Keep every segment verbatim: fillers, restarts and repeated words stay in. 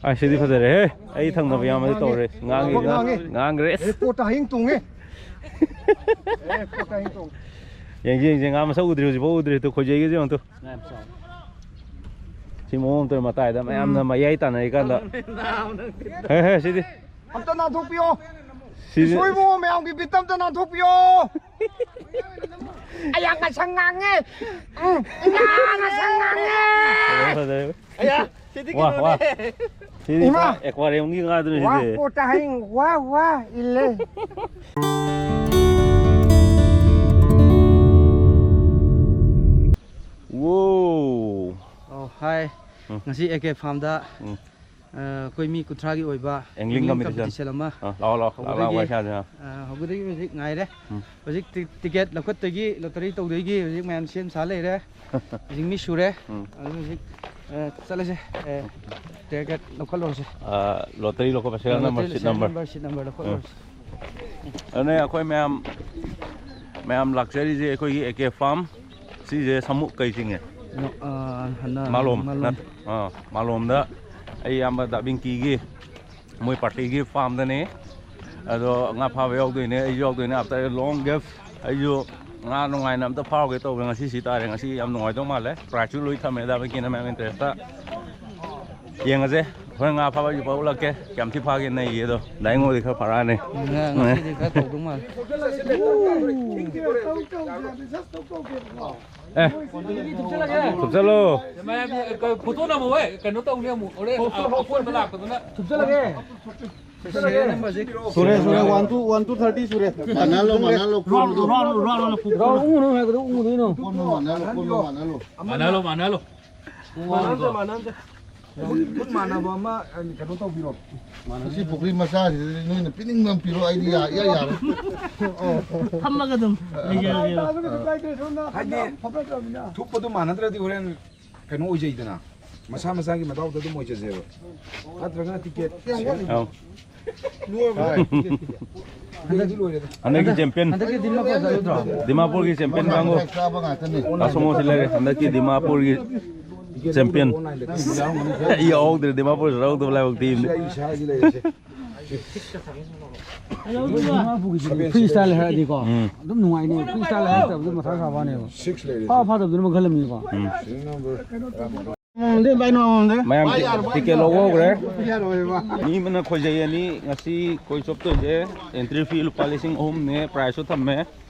ꯑꯥꯏ, ꯁꯤꯗꯤ ꯐꯖꯔꯦꯍꯦ꯫ ꯑꯩ ꯊꯪꯅꯕ ꯏꯌꯥꯝꯕꯗꯤ ꯇꯧꯔꯦ꯫ ꯉꯥꯡꯉꯤ, ꯉꯥꯡ-, ꯉꯥꯡꯈ꯭ꯔꯦ꯫ ꯑꯦ, ꯄꯣꯠꯇ ꯍꯌꯤꯡ ꯇꯣꯡꯉꯦ꯫ ꯑꯦ, ꯄꯣꯠꯇ ꯍꯌꯤꯡ ꯇꯣꯡꯉꯦ꯫ ꯌꯦꯡꯁꯤ, ꯌꯦꯡꯁꯤ꯫ ꯉꯥ ꯃꯁꯛ ꯎꯗ꯭ꯔꯤ, ꯍꯧꯖꯤꯛꯐꯥꯎ ꯎꯗ꯭ꯔꯤ꯫ ꯇꯨ, ꯈꯣꯏꯖꯩꯒꯁꯦ ꯌꯦꯡꯉꯨ ꯇꯨ꯫ ꯁꯤ ꯃꯑꯣꯡ ꯑꯃ ꯇꯧꯔꯦ, ꯃꯇꯥꯏꯗ ꯃꯌꯥꯝꯅ ꯃꯌꯥꯏ ꯇꯥꯟꯅꯔꯤ ꯀꯥꯟꯗ꯫ ꯍꯦ, ꯍꯦ, ꯁꯤꯗꯤ꯫ ꯑꯝꯇ ꯅꯥꯟꯊꯣꯛꯄꯤꯌꯣ꯫ ꯁꯤꯗꯤ꯫ ꯏꯁꯣꯏ ꯏꯕꯨꯡꯉꯣ, ꯃꯌꯥꯝꯒꯤ ꯕꯤꯠꯇ ꯑꯝꯇ ꯅꯥꯟꯊꯣꯛꯄꯤꯌꯣ꯫ ꯑꯌꯥ, ꯉꯁꯪ ꯉꯥꯡꯉꯦ꯫ ꯎꯝ, ꯏꯃꯥ, ꯉꯁꯪ ꯉꯥꯡꯉꯦ꯫ ꯐꯖꯔꯦ, ꯐꯖꯔꯦ꯫ ꯑꯌꯥ, ꯁꯤꯗꯤ ꯋꯥ, ꯋꯥ꯫ ꯀꯩꯅꯣꯅꯦ꯫ ꯁꯤꯗꯤ ꯏꯃꯥ! ꯄꯨꯔꯥ aquariumꯒꯤ ꯉꯥꯗꯨꯅꯤ ꯋꯥ, ꯁꯤꯗꯤ꯫ ꯄꯣꯠꯇ ꯍꯌꯤꯡ, ꯋꯥ, ꯋꯥ, ꯏꯜꯂꯦ꯫ ꯋꯣ! ꯑꯣ, ꯍꯥꯏ꯫ ꯎꯝ꯫ ꯉꯁꯤ ꯑꯦ ꯀꯦ ꯐꯥꯔꯝꯗ, ꯎꯝ꯫ ꯑ, ꯑꯩꯈꯣꯏ ꯃꯤ ꯀꯨꯟꯊ꯭ꯔꯥꯒꯤ ꯑꯣꯏꯕ angling angling competition꯫ Competition ꯑꯃ ꯑ, ꯂꯥꯛꯑꯣ, ꯂꯥꯛꯑꯣ, ꯂꯥꯛꯑꯣ, ꯍꯧꯕꯗꯒꯤ, ꯋꯥꯔꯤ ꯁꯥꯁꯦ, ꯑ꯫ ꯑ, ꯍꯧꯕꯗꯒꯤ ꯍꯧꯖꯤꯛ ꯉꯥꯏꯔꯦ꯫ ꯎꯝ꯫ ꯍꯧꯖꯤꯛ ꯇꯤ-, ticket ꯂꯧꯈꯠꯇꯒꯤ, lottery ꯇꯧꯗꯣꯏꯒꯤ ꯍꯧꯖꯤꯛ ꯃꯌꯥꯝ ꯁꯦꯝ ꯁꯥ ꯂꯩꯔꯦ꯫ ꯍꯧꯖꯤꯛ ꯃꯤ ꯁꯨꯔꯦ꯫ ꯎꯝ꯫ ꯑꯗꯨ ꯍꯧꯖꯤꯛ, ꯑ, ꯆꯠꯂꯁꯦ꯫ ꯑꯦ, ticket ꯂꯧꯈꯠꯂꯨꯔꯁꯦ꯫ ꯑ, lottery ꯂꯧꯈꯠꯄ serial number, lottery seat serial number꯫ Number, seat number ꯂꯧꯈꯠꯂꯨꯔꯁꯦ꯫ ꯎꯝ꯫ ꯑꯗꯨꯅꯦ ꯑꯩꯈꯣꯏ ꯃꯌꯥꯝ, ꯃꯌꯥꯝ ꯂꯥꯛꯆꯔꯤꯁꯦ ꯑꯩꯈꯣꯏꯒꯤ ꯑꯦ ꯀꯦ ꯐꯥꯔꯝ꯫ ꯁꯤꯁꯦ ꯁꯃꯨꯛ ꯀꯩ ꯆꯤꯡꯉꯦ? ꯅꯣ-, ꯑ, ꯍꯟꯗꯛ ꯃꯥꯂꯣꯝ, ꯃꯥꯂꯣꯝ꯫ ꯅꯠ-, ꯑ, ꯃꯥꯂꯣꯝꯗ ꯑꯩ ꯏꯌꯥꯝꯕ ꯗꯥ ꯕꯤꯡꯀꯤꯒꯤ ꯃꯣꯏ partyꯒꯤ farmꯗꯅꯦ꯫ ꯑꯗꯣ ꯉꯥ ꯐꯥꯕ ꯌꯥꯎꯗꯣꯏꯅꯦ, ꯑꯩꯁꯨ ꯌꯥꯎꯗꯣꯏꯅꯦ꯫ After a long gap ꯑꯩꯁꯨ ꯉꯥ ꯅꯨꯡꯉꯥꯏꯅ ꯑꯝꯇ ꯐꯥꯔꯨꯒꯦ ꯇꯧꯕꯅꯦ꯫ ꯉꯁꯤ ꯁꯤ ꯇꯥꯔꯦ꯫ ꯉꯁꯤ ꯌꯥꯝ ꯅꯨꯡꯉꯥꯏꯗꯧ ꯃꯥꯜꯂꯦ꯫ Prizeꯁꯨ ꯂꯣꯏ ꯊꯝꯃꯦ ꯗꯥ ꯕꯤꯡꯀꯤꯅ ꯃꯌꯥꯝ interestꯇ꯫ ꯌꯦꯡꯉꯁꯦ꯫ ꯍꯣꯔꯦꯟ ꯉꯥ ꯐꯥꯕ ꯑꯩꯁꯨ ꯐꯥꯎ ꯎꯠꯂꯛꯀꯦ꯫ ꯀꯌꯥꯝ ꯊꯤ ꯐꯥꯒꯦ ꯅꯩꯌꯦ ꯑꯗꯣ꯫ ꯗꯥ ꯏꯉꯣꯗꯤ ꯈꯔ ꯐꯥꯔꯛꯑꯅꯤ꯫ ꯉ-, ꯉꯁꯤꯗꯤ ꯈꯔ ꯇꯧꯗꯧ ꯃꯥꯜꯂꯦ꯫ ꯑꯦ, ꯊꯨꯞꯆꯜꯂꯣ꯫ ꯃꯌꯥꯝ, ꯀ-, photo ꯅꯝꯃꯣ ꯍꯣꯏ꯫ ꯀꯩꯅꯣ ꯇꯧꯅꯤ ꯑꯃꯨꯛ꯫ ꯍꯣꯔꯦꯟ ꯑ-, ꯑꯀꯣꯟꯕ ꯂꯥꯛꯄꯗꯨꯅ꯫ ꯊꯨꯞꯆꯜꯂꯒꯦ꯫ Serial numberꯁꯦ꯫ ꯁꯨꯔꯦ, ꯁꯨꯔꯦ꯫ One to, one to thirty ꯁꯨꯔꯦ꯫ ꯃꯥꯟꯅꯍꯜꯂꯣ, ꯃꯥꯟꯅꯍꯜꯂꯣ, ꯀꯣꯟꯗꯣ꯫ Round, round, round, round. ꯀꯣꯟꯗꯣ ꯃꯥꯟꯅꯍꯜꯂꯣ, ꯀꯣꯟꯗꯣ ꯃꯥꯟꯅꯍꯜꯂꯣ꯫ ꯃꯥꯟꯅꯍꯜꯂꯣ, ꯃꯥꯟꯅꯍꯜꯂꯣ꯫ ꯃꯥꯟꯅꯍꯜꯂꯣ, ꯃꯥꯟꯅꯍꯜꯂꯣ꯫ ꯃꯥꯟꯅꯍꯟꯁꯦ, ꯃꯥꯟꯅꯍꯟꯁꯦ꯫ ꯐꯨꯠ ꯃꯥꯟꯅꯕ ꯑꯃ, ꯑ, ꯀꯩꯅꯣ ꯇꯧꯕꯤꯔꯣ꯫ ꯃꯁꯤ ꯄꯨꯈ꯭ꯔꯤ ꯃꯆꯥꯁꯤꯗꯗꯤ ꯅꯣꯏꯅ ꯄꯤꯅꯤꯡꯕ ꯑꯃ ꯄꯤꯔꯣ, ꯑꯩꯗꯤ ꯌꯥ-, ꯏꯌꯥ ꯌꯥꯔꯦ꯫ ꯐꯝꯃꯒ ꯑꯗꯨꯝ ꯂꯩꯖꯔꯒꯦꯕ꯫ ꯇꯥꯔꯒꯗꯤ ꯀꯥꯏꯗꯦ, ꯁꯣꯝꯗ ꯍꯥꯏꯗꯤ, ꯐꯝꯕ ꯅꯠꯇ꯭ꯔꯕꯅꯤꯅ꯫ ꯊꯨꯞꯄꯗꯣ ꯃꯥꯟꯅꯗ꯭ꯔꯗꯤ ꯍꯣꯔꯦꯟ ꯀꯩꯅꯣ ꯑꯣꯏꯖꯩꯗꯅ, ꯃꯁꯥ ꯃꯁꯥꯒꯤ ꯃꯗꯥꯎꯗ ꯑꯗꯨꯝ ꯑꯣꯏꯖꯁꯦꯕ꯫ ꯅꯠꯇ꯭ꯔꯒꯅ ticket ꯑꯧ꯫ ꯂꯣꯏꯔꯕ? ꯍꯟꯗꯛꯇꯤ ꯂꯣꯏꯔꯦꯗ꯫ ꯍꯟꯗꯛꯀꯤ champion꯫ ꯍꯟꯗꯛꯀꯤ ꯗꯤꯃꯥꯄꯨꯔ ꯆꯠꯂꯨꯗ꯭ꯔꯣ? ꯗꯤꯃꯥꯄꯨꯔꯒꯤ champion ꯀꯥꯡꯕꯨ꯫ ꯆꯥꯕ ꯉꯥꯛꯇꯅꯤ꯫ ꯑꯁꯣꯝ ꯁꯤ ꯂꯩꯔꯦ꯫ ꯍꯟꯗꯛꯀꯤ ꯗꯤꯃꯥꯄꯨꯔꯒꯤ ꯆꯦꯝꯄꯤꯌꯟ꯫ ꯑꯩ ꯌꯥꯎꯍꯧꯗ꯭ꯔꯦ, ꯗꯤꯃꯥꯄꯨꯔ ꯌꯥꯎꯍꯧꯗꯕ ꯂꯥꯏꯕꯛ ꯊꯤꯕꯅꯤ꯫ ꯐ꯭ꯔꯤ ꯁ꯭ꯇꯥꯏꯜ ꯍꯥꯏꯔꯗꯤꯀꯣ, ꯎꯝ꯫ ꯑꯗꯨꯝ ꯅꯨꯡꯉꯥꯏꯅꯤ꯫ ꯐ꯭ꯔꯤ ꯁ꯭ꯇꯥꯏꯜ ꯍꯥꯏꯔꯛꯇꯕꯗꯨ ꯃꯊꯥ ꯁꯥꯕ ꯋꯥꯅꯦꯕ꯫ ꯐꯥ ꯐꯥꯗꯕꯗꯨꯅ ꯃꯈꯜ ꯑꯃꯅꯤꯀꯣ꯫ ꯎꯝ꯫ ꯃꯌꯥꯝ ꯇꯤ-, ꯇꯤꯀꯦꯠ ꯂꯧꯕ ꯍꯧꯈ꯭ꯔꯦ꯫ ꯃꯤ ꯑꯃꯅ ꯈꯣꯏꯖꯩ ꯑꯅꯤ꯫ ꯉꯁꯤ ꯈꯣꯏ ꯆꯣꯞꯇꯣꯏꯁꯦ ꯑꯦꯟꯇ꯭ꯔꯤ ꯐꯤ ꯂꯨꯄꯥ ꯂꯤꯁꯤꯡ ꯑꯍꯨꯝꯅꯦ, ꯄ꯭ꯔꯥꯏꯖꯁꯨ ꯊꯝꯃꯦ꯫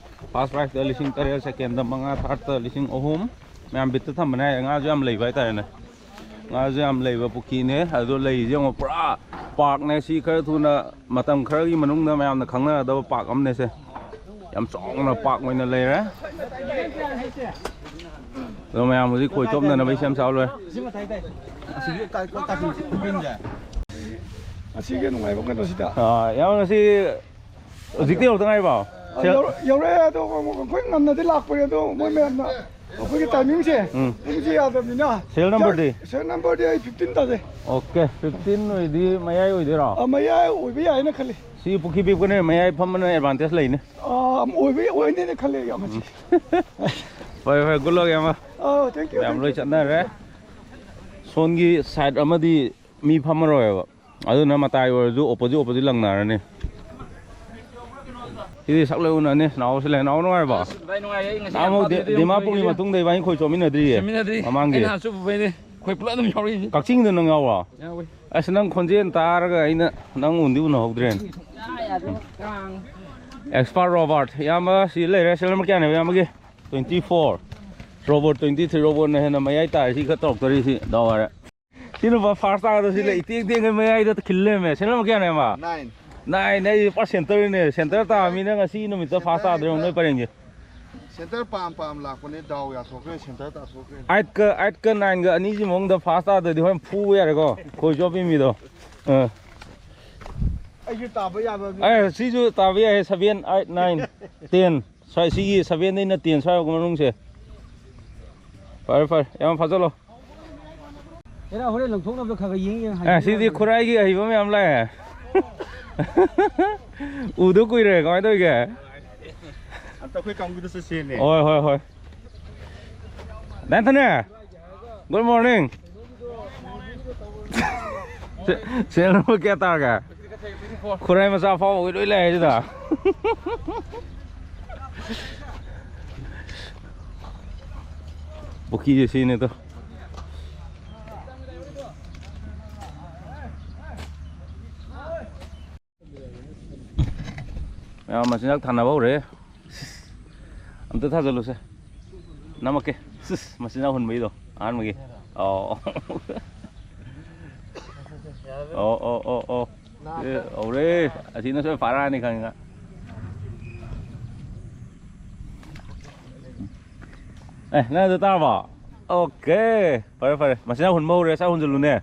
ꯐꯥꯔꯁ ꯄ꯭ꯔꯥꯏꯖꯇ ꯂꯤꯁꯤꯡ ꯇꯔꯦꯠ, ꯁꯦꯀꯦꯟꯗ ꯃꯉꯥ, ꯊꯥꯔꯠꯇ ꯂꯤꯁꯤꯡ ꯑꯍꯨꯝ꯫ ꯃꯌꯥꯝ ꯕꯤꯠꯇ ꯊꯝꯕꯅꯦ ꯍꯥꯏꯌꯦ, ꯉꯥꯁꯨ ꯌꯥꯝ ꯂꯩꯕ ꯍꯥꯏꯇꯥꯔꯦꯅꯦ꯫ ꯉꯥꯁꯨ ꯌꯥꯝ ꯂꯩꯕ ꯄꯨꯈ꯭ꯔꯤꯅꯦ꯫ ꯑꯗꯣ ꯂꯩꯔꯤꯁꯦ ꯌꯦꯡꯉꯣ, ꯄꯨꯔꯥ ꯄꯥꯔꯛꯅꯦ꯫ ꯁꯤ ꯈꯔ ꯊꯨꯅ, ꯃꯇꯝ ꯈꯔꯒꯤ ꯃꯅꯨꯡꯗ ꯃꯌꯥꯝꯅ ꯈꯪꯅꯒꯗꯕ ꯄꯥꯔꯛ ꯑꯃꯅꯦ ꯁꯦ꯫ ꯌꯥꯝ ꯆꯥꯎꯅ ꯄꯥꯔꯛ ꯑꯣꯏꯅ ꯂꯩꯔꯦ꯫ ꯑꯗꯣ ꯃꯌꯥꯝ ꯍꯧꯖꯤꯛ ꯈꯣꯏ ꯆꯣꯞꯅꯅꯕꯒꯤ ꯁꯦꯝ ꯁꯥꯕ ꯂꯣꯏꯔꯦ꯫ ꯑꯁꯤꯒꯤ ꯅꯨꯡꯉꯥꯏꯕ ꯀꯩꯅꯣꯁꯤꯗ꯫ ꯑꯥ, ꯌꯥꯝ ꯉꯁꯤ ꯍꯧꯖꯤꯛꯇꯤ ꯌꯧꯔꯛꯇ ꯉꯥꯏꯔꯤꯕꯣ? ꯑ, ꯁꯦ- ꯌꯧꯔ-, ꯌꯧꯔꯛꯑꯦ꯫ ꯑꯗꯣ ꯑꯩꯈꯣꯏ ꯉꯟꯅꯗꯤ ꯂꯥꯛꯄꯅꯦ, ꯑꯗꯣ ꯃꯣꯏ ꯃꯌꯥꯝꯅ ꯑꯩꯈꯣꯏꯒꯤ ꯇꯥꯏꯃꯤꯡꯁꯦ, ꯎꯝ꯫ ꯄꯨꯡꯁꯦ ꯌꯥꯗꯕꯅꯤꯅ꯫ ꯁꯦꯔꯤꯌꯦꯜ ꯅꯝꯕꯔꯗꯤ? ꯁꯦꯔꯤꯌꯦꯜ ꯅꯝꯕꯔꯗꯤ ꯑꯩ ꯐꯤꯐꯇꯤꯟ ꯇꯥꯖꯩ꯫ ꯑꯣꯀꯦ, ꯐꯤꯐꯇꯤꯟ ꯑꯣꯏꯗꯤ ꯃꯌꯥꯏ ꯑꯣꯏꯗꯣꯏꯔꯣ? ꯑ, ꯃꯌꯥꯏ ꯑꯣꯏꯕ ꯌꯥꯏꯅ ꯈꯜꯂꯤ꯫ ꯁꯤ ꯄꯨꯈ꯭ꯔꯤ ꯄꯤꯛꯄꯅꯦ, ꯃꯌꯥꯏ ꯐꯝꯕꯅ ꯑꯦꯗꯚꯥꯟꯇꯦꯖ ꯂꯩꯅꯦ꯫ ꯑ, ꯑꯣꯏꯕ, ꯑꯣꯏꯅꯤꯅ ꯈꯜꯂꯦ, ꯌꯥꯝ ꯃꯁꯤ꯫ ꯐꯔꯦ, ꯐꯔꯦ, ꯒꯨꯗ ꯂꯛ, ꯏꯌꯥꯝꯕ꯫ ꯑ, ꯊꯦꯡꯀ꯭ꯌꯨ, ꯃꯌꯥꯝ ꯂꯣꯏ ꯊꯦꯡꯀ꯭ꯌꯨ꯫ ꯆꯠꯅꯈ꯭ꯔꯦ꯫ ꯁꯣꯝꯒꯤ ꯁꯥꯏꯠ ꯑꯃꯗꯤ ꯃꯤ ꯐꯝꯃꯔꯣꯏꯕ, ꯑꯗꯨꯅ ꯃꯇꯥꯏ ꯑꯣꯏꯔꯁꯨ ꯑꯣꯄꯣꯖꯤꯠ ꯑꯣꯄꯣꯖꯤꯠ ꯂꯪꯅꯔꯅꯤ꯫ ꯁꯤꯗꯤ ꯁꯛ ꯂꯣꯏ ꯎꯅꯅꯤ꯫ ꯅꯥꯎꯁꯤ ꯂꯩ꯫ ꯅꯥꯎ ꯅꯨꯡꯉꯥꯏꯔꯤꯕꯣ? ꯑꯁ, ꯚꯥꯏ, ꯅꯨꯡꯉꯥꯏꯌꯦ꯫ ꯑꯩ ꯉꯁꯤ ꯅꯍꯥꯟꯃꯨꯛ ꯌꯥꯝ ꯗꯤ-, ꯄꯥꯝꯖꯩ ꯗꯤꯃꯥꯄꯨꯔꯒꯤ ꯌꯨꯝ ꯃꯇꯨꯡꯗ ꯏꯕꯥꯅꯤ ꯈꯣꯏ ꯆꯣꯞꯃꯤꯟꯅꯗ꯭ꯔꯤꯌꯦ꯫ ꯆꯣꯞꯃꯤꯟꯅꯗ꯭ꯔꯤ꯫ ꯃꯃꯥꯡꯒꯤ꯫ ꯑꯩꯅ ꯍꯥꯟꯅ ꯆꯨꯞꯄꯨꯕꯩꯅꯦ꯫ ꯑꯩꯈꯣꯏ ꯄꯨꯂꯞ ꯑꯗꯨꯝ ꯌꯥꯎꯔꯛꯏꯅꯤ꯫ ꯀꯛꯆꯤꯡꯗ ꯅꯪ ꯌꯥꯎꯕ꯭ꯔꯣ? ꯌꯥꯎꯋꯦ꯫ ꯑꯁ, ꯅꯪ ꯈꯣꯟꯖꯦꯜ ꯇꯥꯔꯒ ꯑꯩꯅ ꯅꯪ ꯎꯅꯗꯤ ꯎꯅꯍꯧꯗ꯭ꯔꯦꯅꯦ꯫ ꯑꯦꯛꯁꯄꯥꯔꯠ ꯔꯣꯕꯥꯔꯠ, ꯏꯌꯥꯝꯕ ꯁꯤ ꯂꯩꯔꯦ꯫ ꯁꯦꯔꯤꯌꯦꯜ ꯅꯝꯕꯔ ꯀꯌꯥꯅꯦꯕ ꯏꯌꯥꯝꯕꯒꯤ? Twenty four. Robot twenty three. ꯔꯣꯕꯣꯠꯅ ꯍꯦꯟꯅ ꯃꯌꯥꯏ ꯇꯥꯔꯦ꯫ ꯁꯤ ꯈꯔ ꯇꯧꯔꯛꯇꯔꯤ ꯁꯤ ꯗꯥꯎ ꯍꯥꯏꯔꯦ꯫ ꯁꯤ ꯅꯨꯄꯥ ꯐꯥꯔꯁ ꯇꯥꯒꯗꯧ ꯁꯤ ꯂꯩ, ꯏꯇꯦꯡ ꯇꯦꯡꯒꯩ ꯃꯌꯥꯏꯗ ꯈꯤꯜ ꯂꯩꯔꯝꯃꯦ꯫ ꯁꯦꯔꯤꯌꯦꯜ ꯅꯝꯕꯔ ꯀꯌꯥꯅꯦꯕ? ꯅꯥꯏꯟ꯫ ꯅꯥꯏꯟ꯫ ꯑꯩ ꯄꯨꯔꯥ ꯁꯦꯟꯇꯔꯅꯦ꯫ ꯁꯦꯟꯇꯔ ꯇꯥꯕ ꯃꯤꯅ ꯉꯁꯤ ꯅꯨꯃꯤꯠꯇ ꯐꯥꯔꯁ ꯇꯥꯗ꯭ꯔꯦ ꯅꯣꯏ ꯄꯔꯦꯡꯁꯦ꯫ ꯁꯦꯟꯇꯔ ꯄꯥꯝ ꯄꯥꯝ ꯂꯥꯛꯄꯅꯦ, ꯗꯥꯎ ꯌꯥꯊꯣꯛꯈ꯭ꯔꯦ, ꯁꯦꯟꯇꯔ ꯇꯥꯊꯣꯛꯈ꯭ꯔꯦ꯫ ꯑꯥꯏꯠꯀ, ꯑꯥꯏꯠꯀ ꯅꯥꯏꯟꯒ ꯑꯅꯤꯁꯤ ꯃꯑꯣꯡꯗ ꯐꯥꯔꯁ ꯇꯥꯗ꯭ꯔꯗꯤ ꯍꯣꯔꯦꯟ ꯐꯨꯕ ꯌꯥꯔꯦꯀꯣ, ꯈꯣꯏ ꯆꯣꯞꯄꯤ ꯃꯤꯗꯣ꯫ ꯑꯥ꯫ ꯑꯩꯁꯨ ꯇꯥꯕ ꯌꯥꯕ ꯃꯤ꯫ ꯑꯦ, ꯁꯤꯁꯨ ꯇꯥꯕ ꯌꯥꯏ, ꯁꯚꯦꯟ, ꯑꯥꯏꯠ, ꯅꯥꯏꯟ, ꯇꯦꯟ꯫ ꯁ꯭ꯋꯥꯏ, ꯁꯤꯒꯤ ꯁꯚꯦꯟꯗꯩꯅ ꯇꯦꯟ ꯁ꯭ꯋꯥꯏꯐꯥꯎ ꯃꯅꯨꯡꯁꯦ꯫ ꯐꯔꯦ, ꯐꯔꯦ, ꯌꯥꯝ ꯐꯥꯖꯜꯂꯣ꯫ ꯍꯦꯔꯥ, ꯍꯣꯔꯦꯟ ꯂꯪꯊꯣꯛꯅꯕꯗ ꯈꯔ ꯈꯔ ꯌꯦꯡ ꯌꯦꯡ ꯑꯦ, ꯍꯥꯏꯕꯤꯌꯨ ꯁꯤꯗꯤ ꯌꯥꯗ꯭ꯔꯣ? ꯈꯨꯔꯥꯏꯒꯤ ꯑꯍꯩꯕ ꯃꯌꯥꯝ ꯂꯥꯛꯑꯦ꯫ ꯎꯗ ꯀꯨꯏꯔꯦ, ꯀꯃꯥꯏꯅ ꯇꯧꯔꯤꯒꯦ? ꯑꯝꯇ ꯑꯩꯈꯣꯏ ꯀꯥꯡꯕꯨꯗ ꯆꯠꯁꯦꯅꯦ꯫ ꯍꯣꯏ, ꯍꯣꯏ, ꯍꯣꯏ꯫ ꯗꯥ ꯑꯦꯟꯊꯅꯤ, Good morning. ꯁꯦ-, ꯁꯦꯜ ꯅꯝꯕꯔ ꯀꯌꯥ ꯇꯥꯔꯒꯦ? ꯈꯨꯔꯥꯏ ꯃꯆꯥ ꯐꯥꯎꯕꯒꯤ ꯂꯣꯏ ꯂꯩ ꯍꯥꯏꯁꯤꯗ꯫ ꯄꯨꯈ꯭ꯔꯤꯁꯦ ꯁꯤꯅꯦ ꯑꯗꯣ꯫ ꯃꯌꯥꯝ ꯃꯆꯤꯟꯖꯥꯛ ꯊꯥꯅꯕ ꯍꯧꯔꯦ꯫ ꯑꯝꯇ ꯊꯥꯖꯜꯂꯨꯁꯦ꯫ ꯅꯝꯃꯛꯀꯦ꯫ ꯁꯤꯁ, ꯃꯆꯤꯟꯖꯥꯛ ꯍꯨꯟꯕꯩꯗꯣ ꯑꯍꯥꯟꯕꯒꯤ꯫ ꯑꯣ꯫ ꯑꯣ, ꯑꯣ, ꯑꯣ, ꯑꯣ꯫ ꯑꯦ, ꯍꯧꯔꯦ꯫ ꯑꯁꯤꯅ ꯁꯣꯏ ꯐꯥꯔꯛꯑꯅꯤ ꯈꯪꯉꯦ꯫ ꯑꯦ, ꯅꯪ ꯑꯗꯨ ꯇꯥꯔꯕꯣ? ꯑꯣꯀꯦ꯫ ꯐꯔꯦ, ꯐꯔꯦ꯫ ꯃꯆꯤꯟꯖꯥꯛ ꯍꯨꯟꯕ ꯍꯧꯔꯦ꯫ ꯁꯠ ꯍꯨꯟꯖꯜꯂꯨꯅꯦ꯫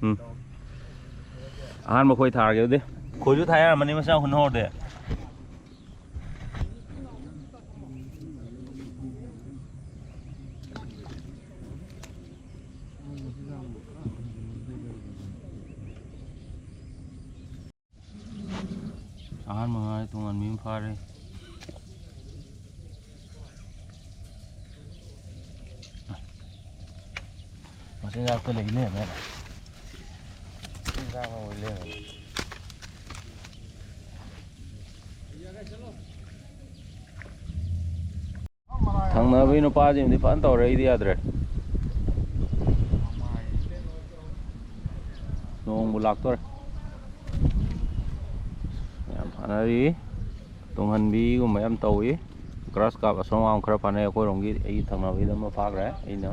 ꯎꯝ꯫ ꯑꯍꯥꯟꯕ ꯈꯣꯏ ꯊꯥꯔꯒꯦ ꯑꯗꯨꯗꯤ꯫ ꯈꯣꯏꯁꯨ ꯊꯥ ꯌꯥꯔꯝꯃꯅꯤ ꯃꯆꯤꯟꯖꯥꯛ ꯍꯨꯟ ꯍꯧꯔꯗꯤ꯫ ꯑꯍꯥꯟꯕ ꯉꯥ ꯇꯨꯡꯍꯟꯕꯤ ꯑꯃ ꯐꯥꯔꯦ꯫ ꯃꯆꯤꯟꯖꯥꯛꯇ ꯂꯩ ꯂꯩꯔꯝꯃꯦ꯫ ꯃꯆꯤꯟꯖꯥꯛ ꯑꯃ ꯑꯣꯏ ꯂꯩꯔꯝꯃꯦ꯫ ꯊꯪꯅꯕꯒꯤ ꯅꯨꯄꯥꯁꯤꯡꯗꯤ ꯐꯖꯅ ꯇꯧꯔꯦ, ꯑꯩꯗꯤ ꯌꯥꯗ꯭ꯔꯦ꯫ ꯅꯣꯡꯕꯨ ꯂꯥꯛꯇꯣꯔꯦ꯫ ꯌꯥꯝ ꯐꯥꯅꯔꯤ꯫ ꯇꯨꯡꯍꯟꯕꯤꯒꯨꯝꯕ ꯌꯥꯝ ꯇꯧꯏ꯫ ꯒ꯭ꯔꯥꯁ ꯀꯥꯞ ꯑꯁꯣꯝ ꯋꯥꯡ ꯈꯔ ꯐꯥꯅꯩ꯫ ꯑꯩꯈꯣꯏꯔꯣꯝꯒꯤ, ꯑꯩꯒꯤ ꯊꯪꯅꯕꯒꯤꯗ ꯑꯃ ꯐꯥꯈ꯭ꯔꯦ꯫ ꯑꯩꯅ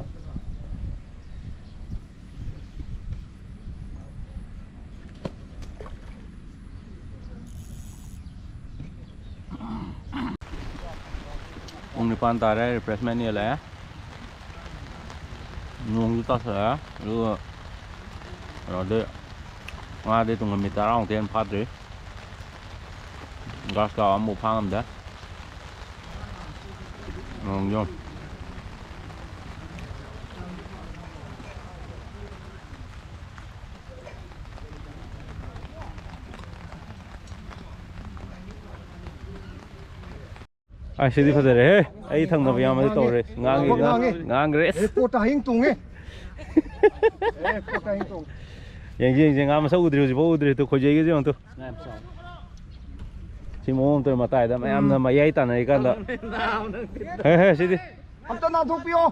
ꯄꯨꯡ ꯅꯤꯄꯥꯟ ꯇꯥꯔꯦ, refreshment ꯌꯦꯜꯂꯛꯑꯦ꯫ ꯅꯣꯡꯁꯨ ꯇꯥꯁꯜꯂꯛꯑꯦ, ꯑꯗꯨꯒ ꯀꯩꯅꯣꯗꯤ, ꯉꯥꯗꯤ ꯇꯨꯡꯍꯟꯕꯤ ꯇꯔꯥꯃꯨꯛꯇꯩ ꯍꯦꯟꯅ ꯐꯥꯗ꯭ꯔꯤ꯫ ꯒ꯭ꯔꯥꯁ ꯀꯥꯞ ꯑꯃꯐꯥꯎ ꯐꯥ ꯉꯝꯗꯦ꯫ ꯅꯣꯡꯁꯨ ꯑꯥꯏ, ꯁꯤꯗꯤ ꯐꯖꯔꯦꯍꯦ꯫ ꯑꯩ ꯊꯪꯅꯕ ꯏꯌꯥꯝꯕꯗꯤ ꯇꯧꯔꯦ꯫ ꯉꯥꯡꯉꯤ, ꯉꯥꯡꯉꯤ꯫ ꯉꯥꯡꯈ꯭ꯔꯦ꯫ ꯔꯦꯀꯣꯔꯠꯇ ꯍꯌꯦꯡ ꯇꯣꯡꯉꯦ꯫ ꯌꯦꯡꯁꯤ, ꯌꯦꯡꯁꯤ, ꯉꯥ ꯃꯁꯛ ꯎꯗ꯭ꯔꯤ, ꯍꯧꯖꯤꯛꯐꯥꯎ ꯎꯗ꯭ꯔꯤ꯫ ꯇꯨ, ꯈꯣꯏꯖꯩꯒꯁꯦ ꯌꯦꯡꯉꯨ ꯇꯨ꯫ ꯁꯤ ꯃꯑꯣꯡ ꯑꯃ ꯇꯧꯔ ꯃꯇꯥꯏꯗ ꯃꯌꯥꯝꯅ ꯃꯌꯥꯏ ꯇꯥꯟꯅꯔꯤ ꯀꯥꯟꯗ꯫ ꯍꯦ, ꯍꯦ, ꯁꯤꯗꯤ꯫ ꯑꯝꯇ ꯅꯥꯟꯊꯣꯛꯄꯤꯌꯣ꯫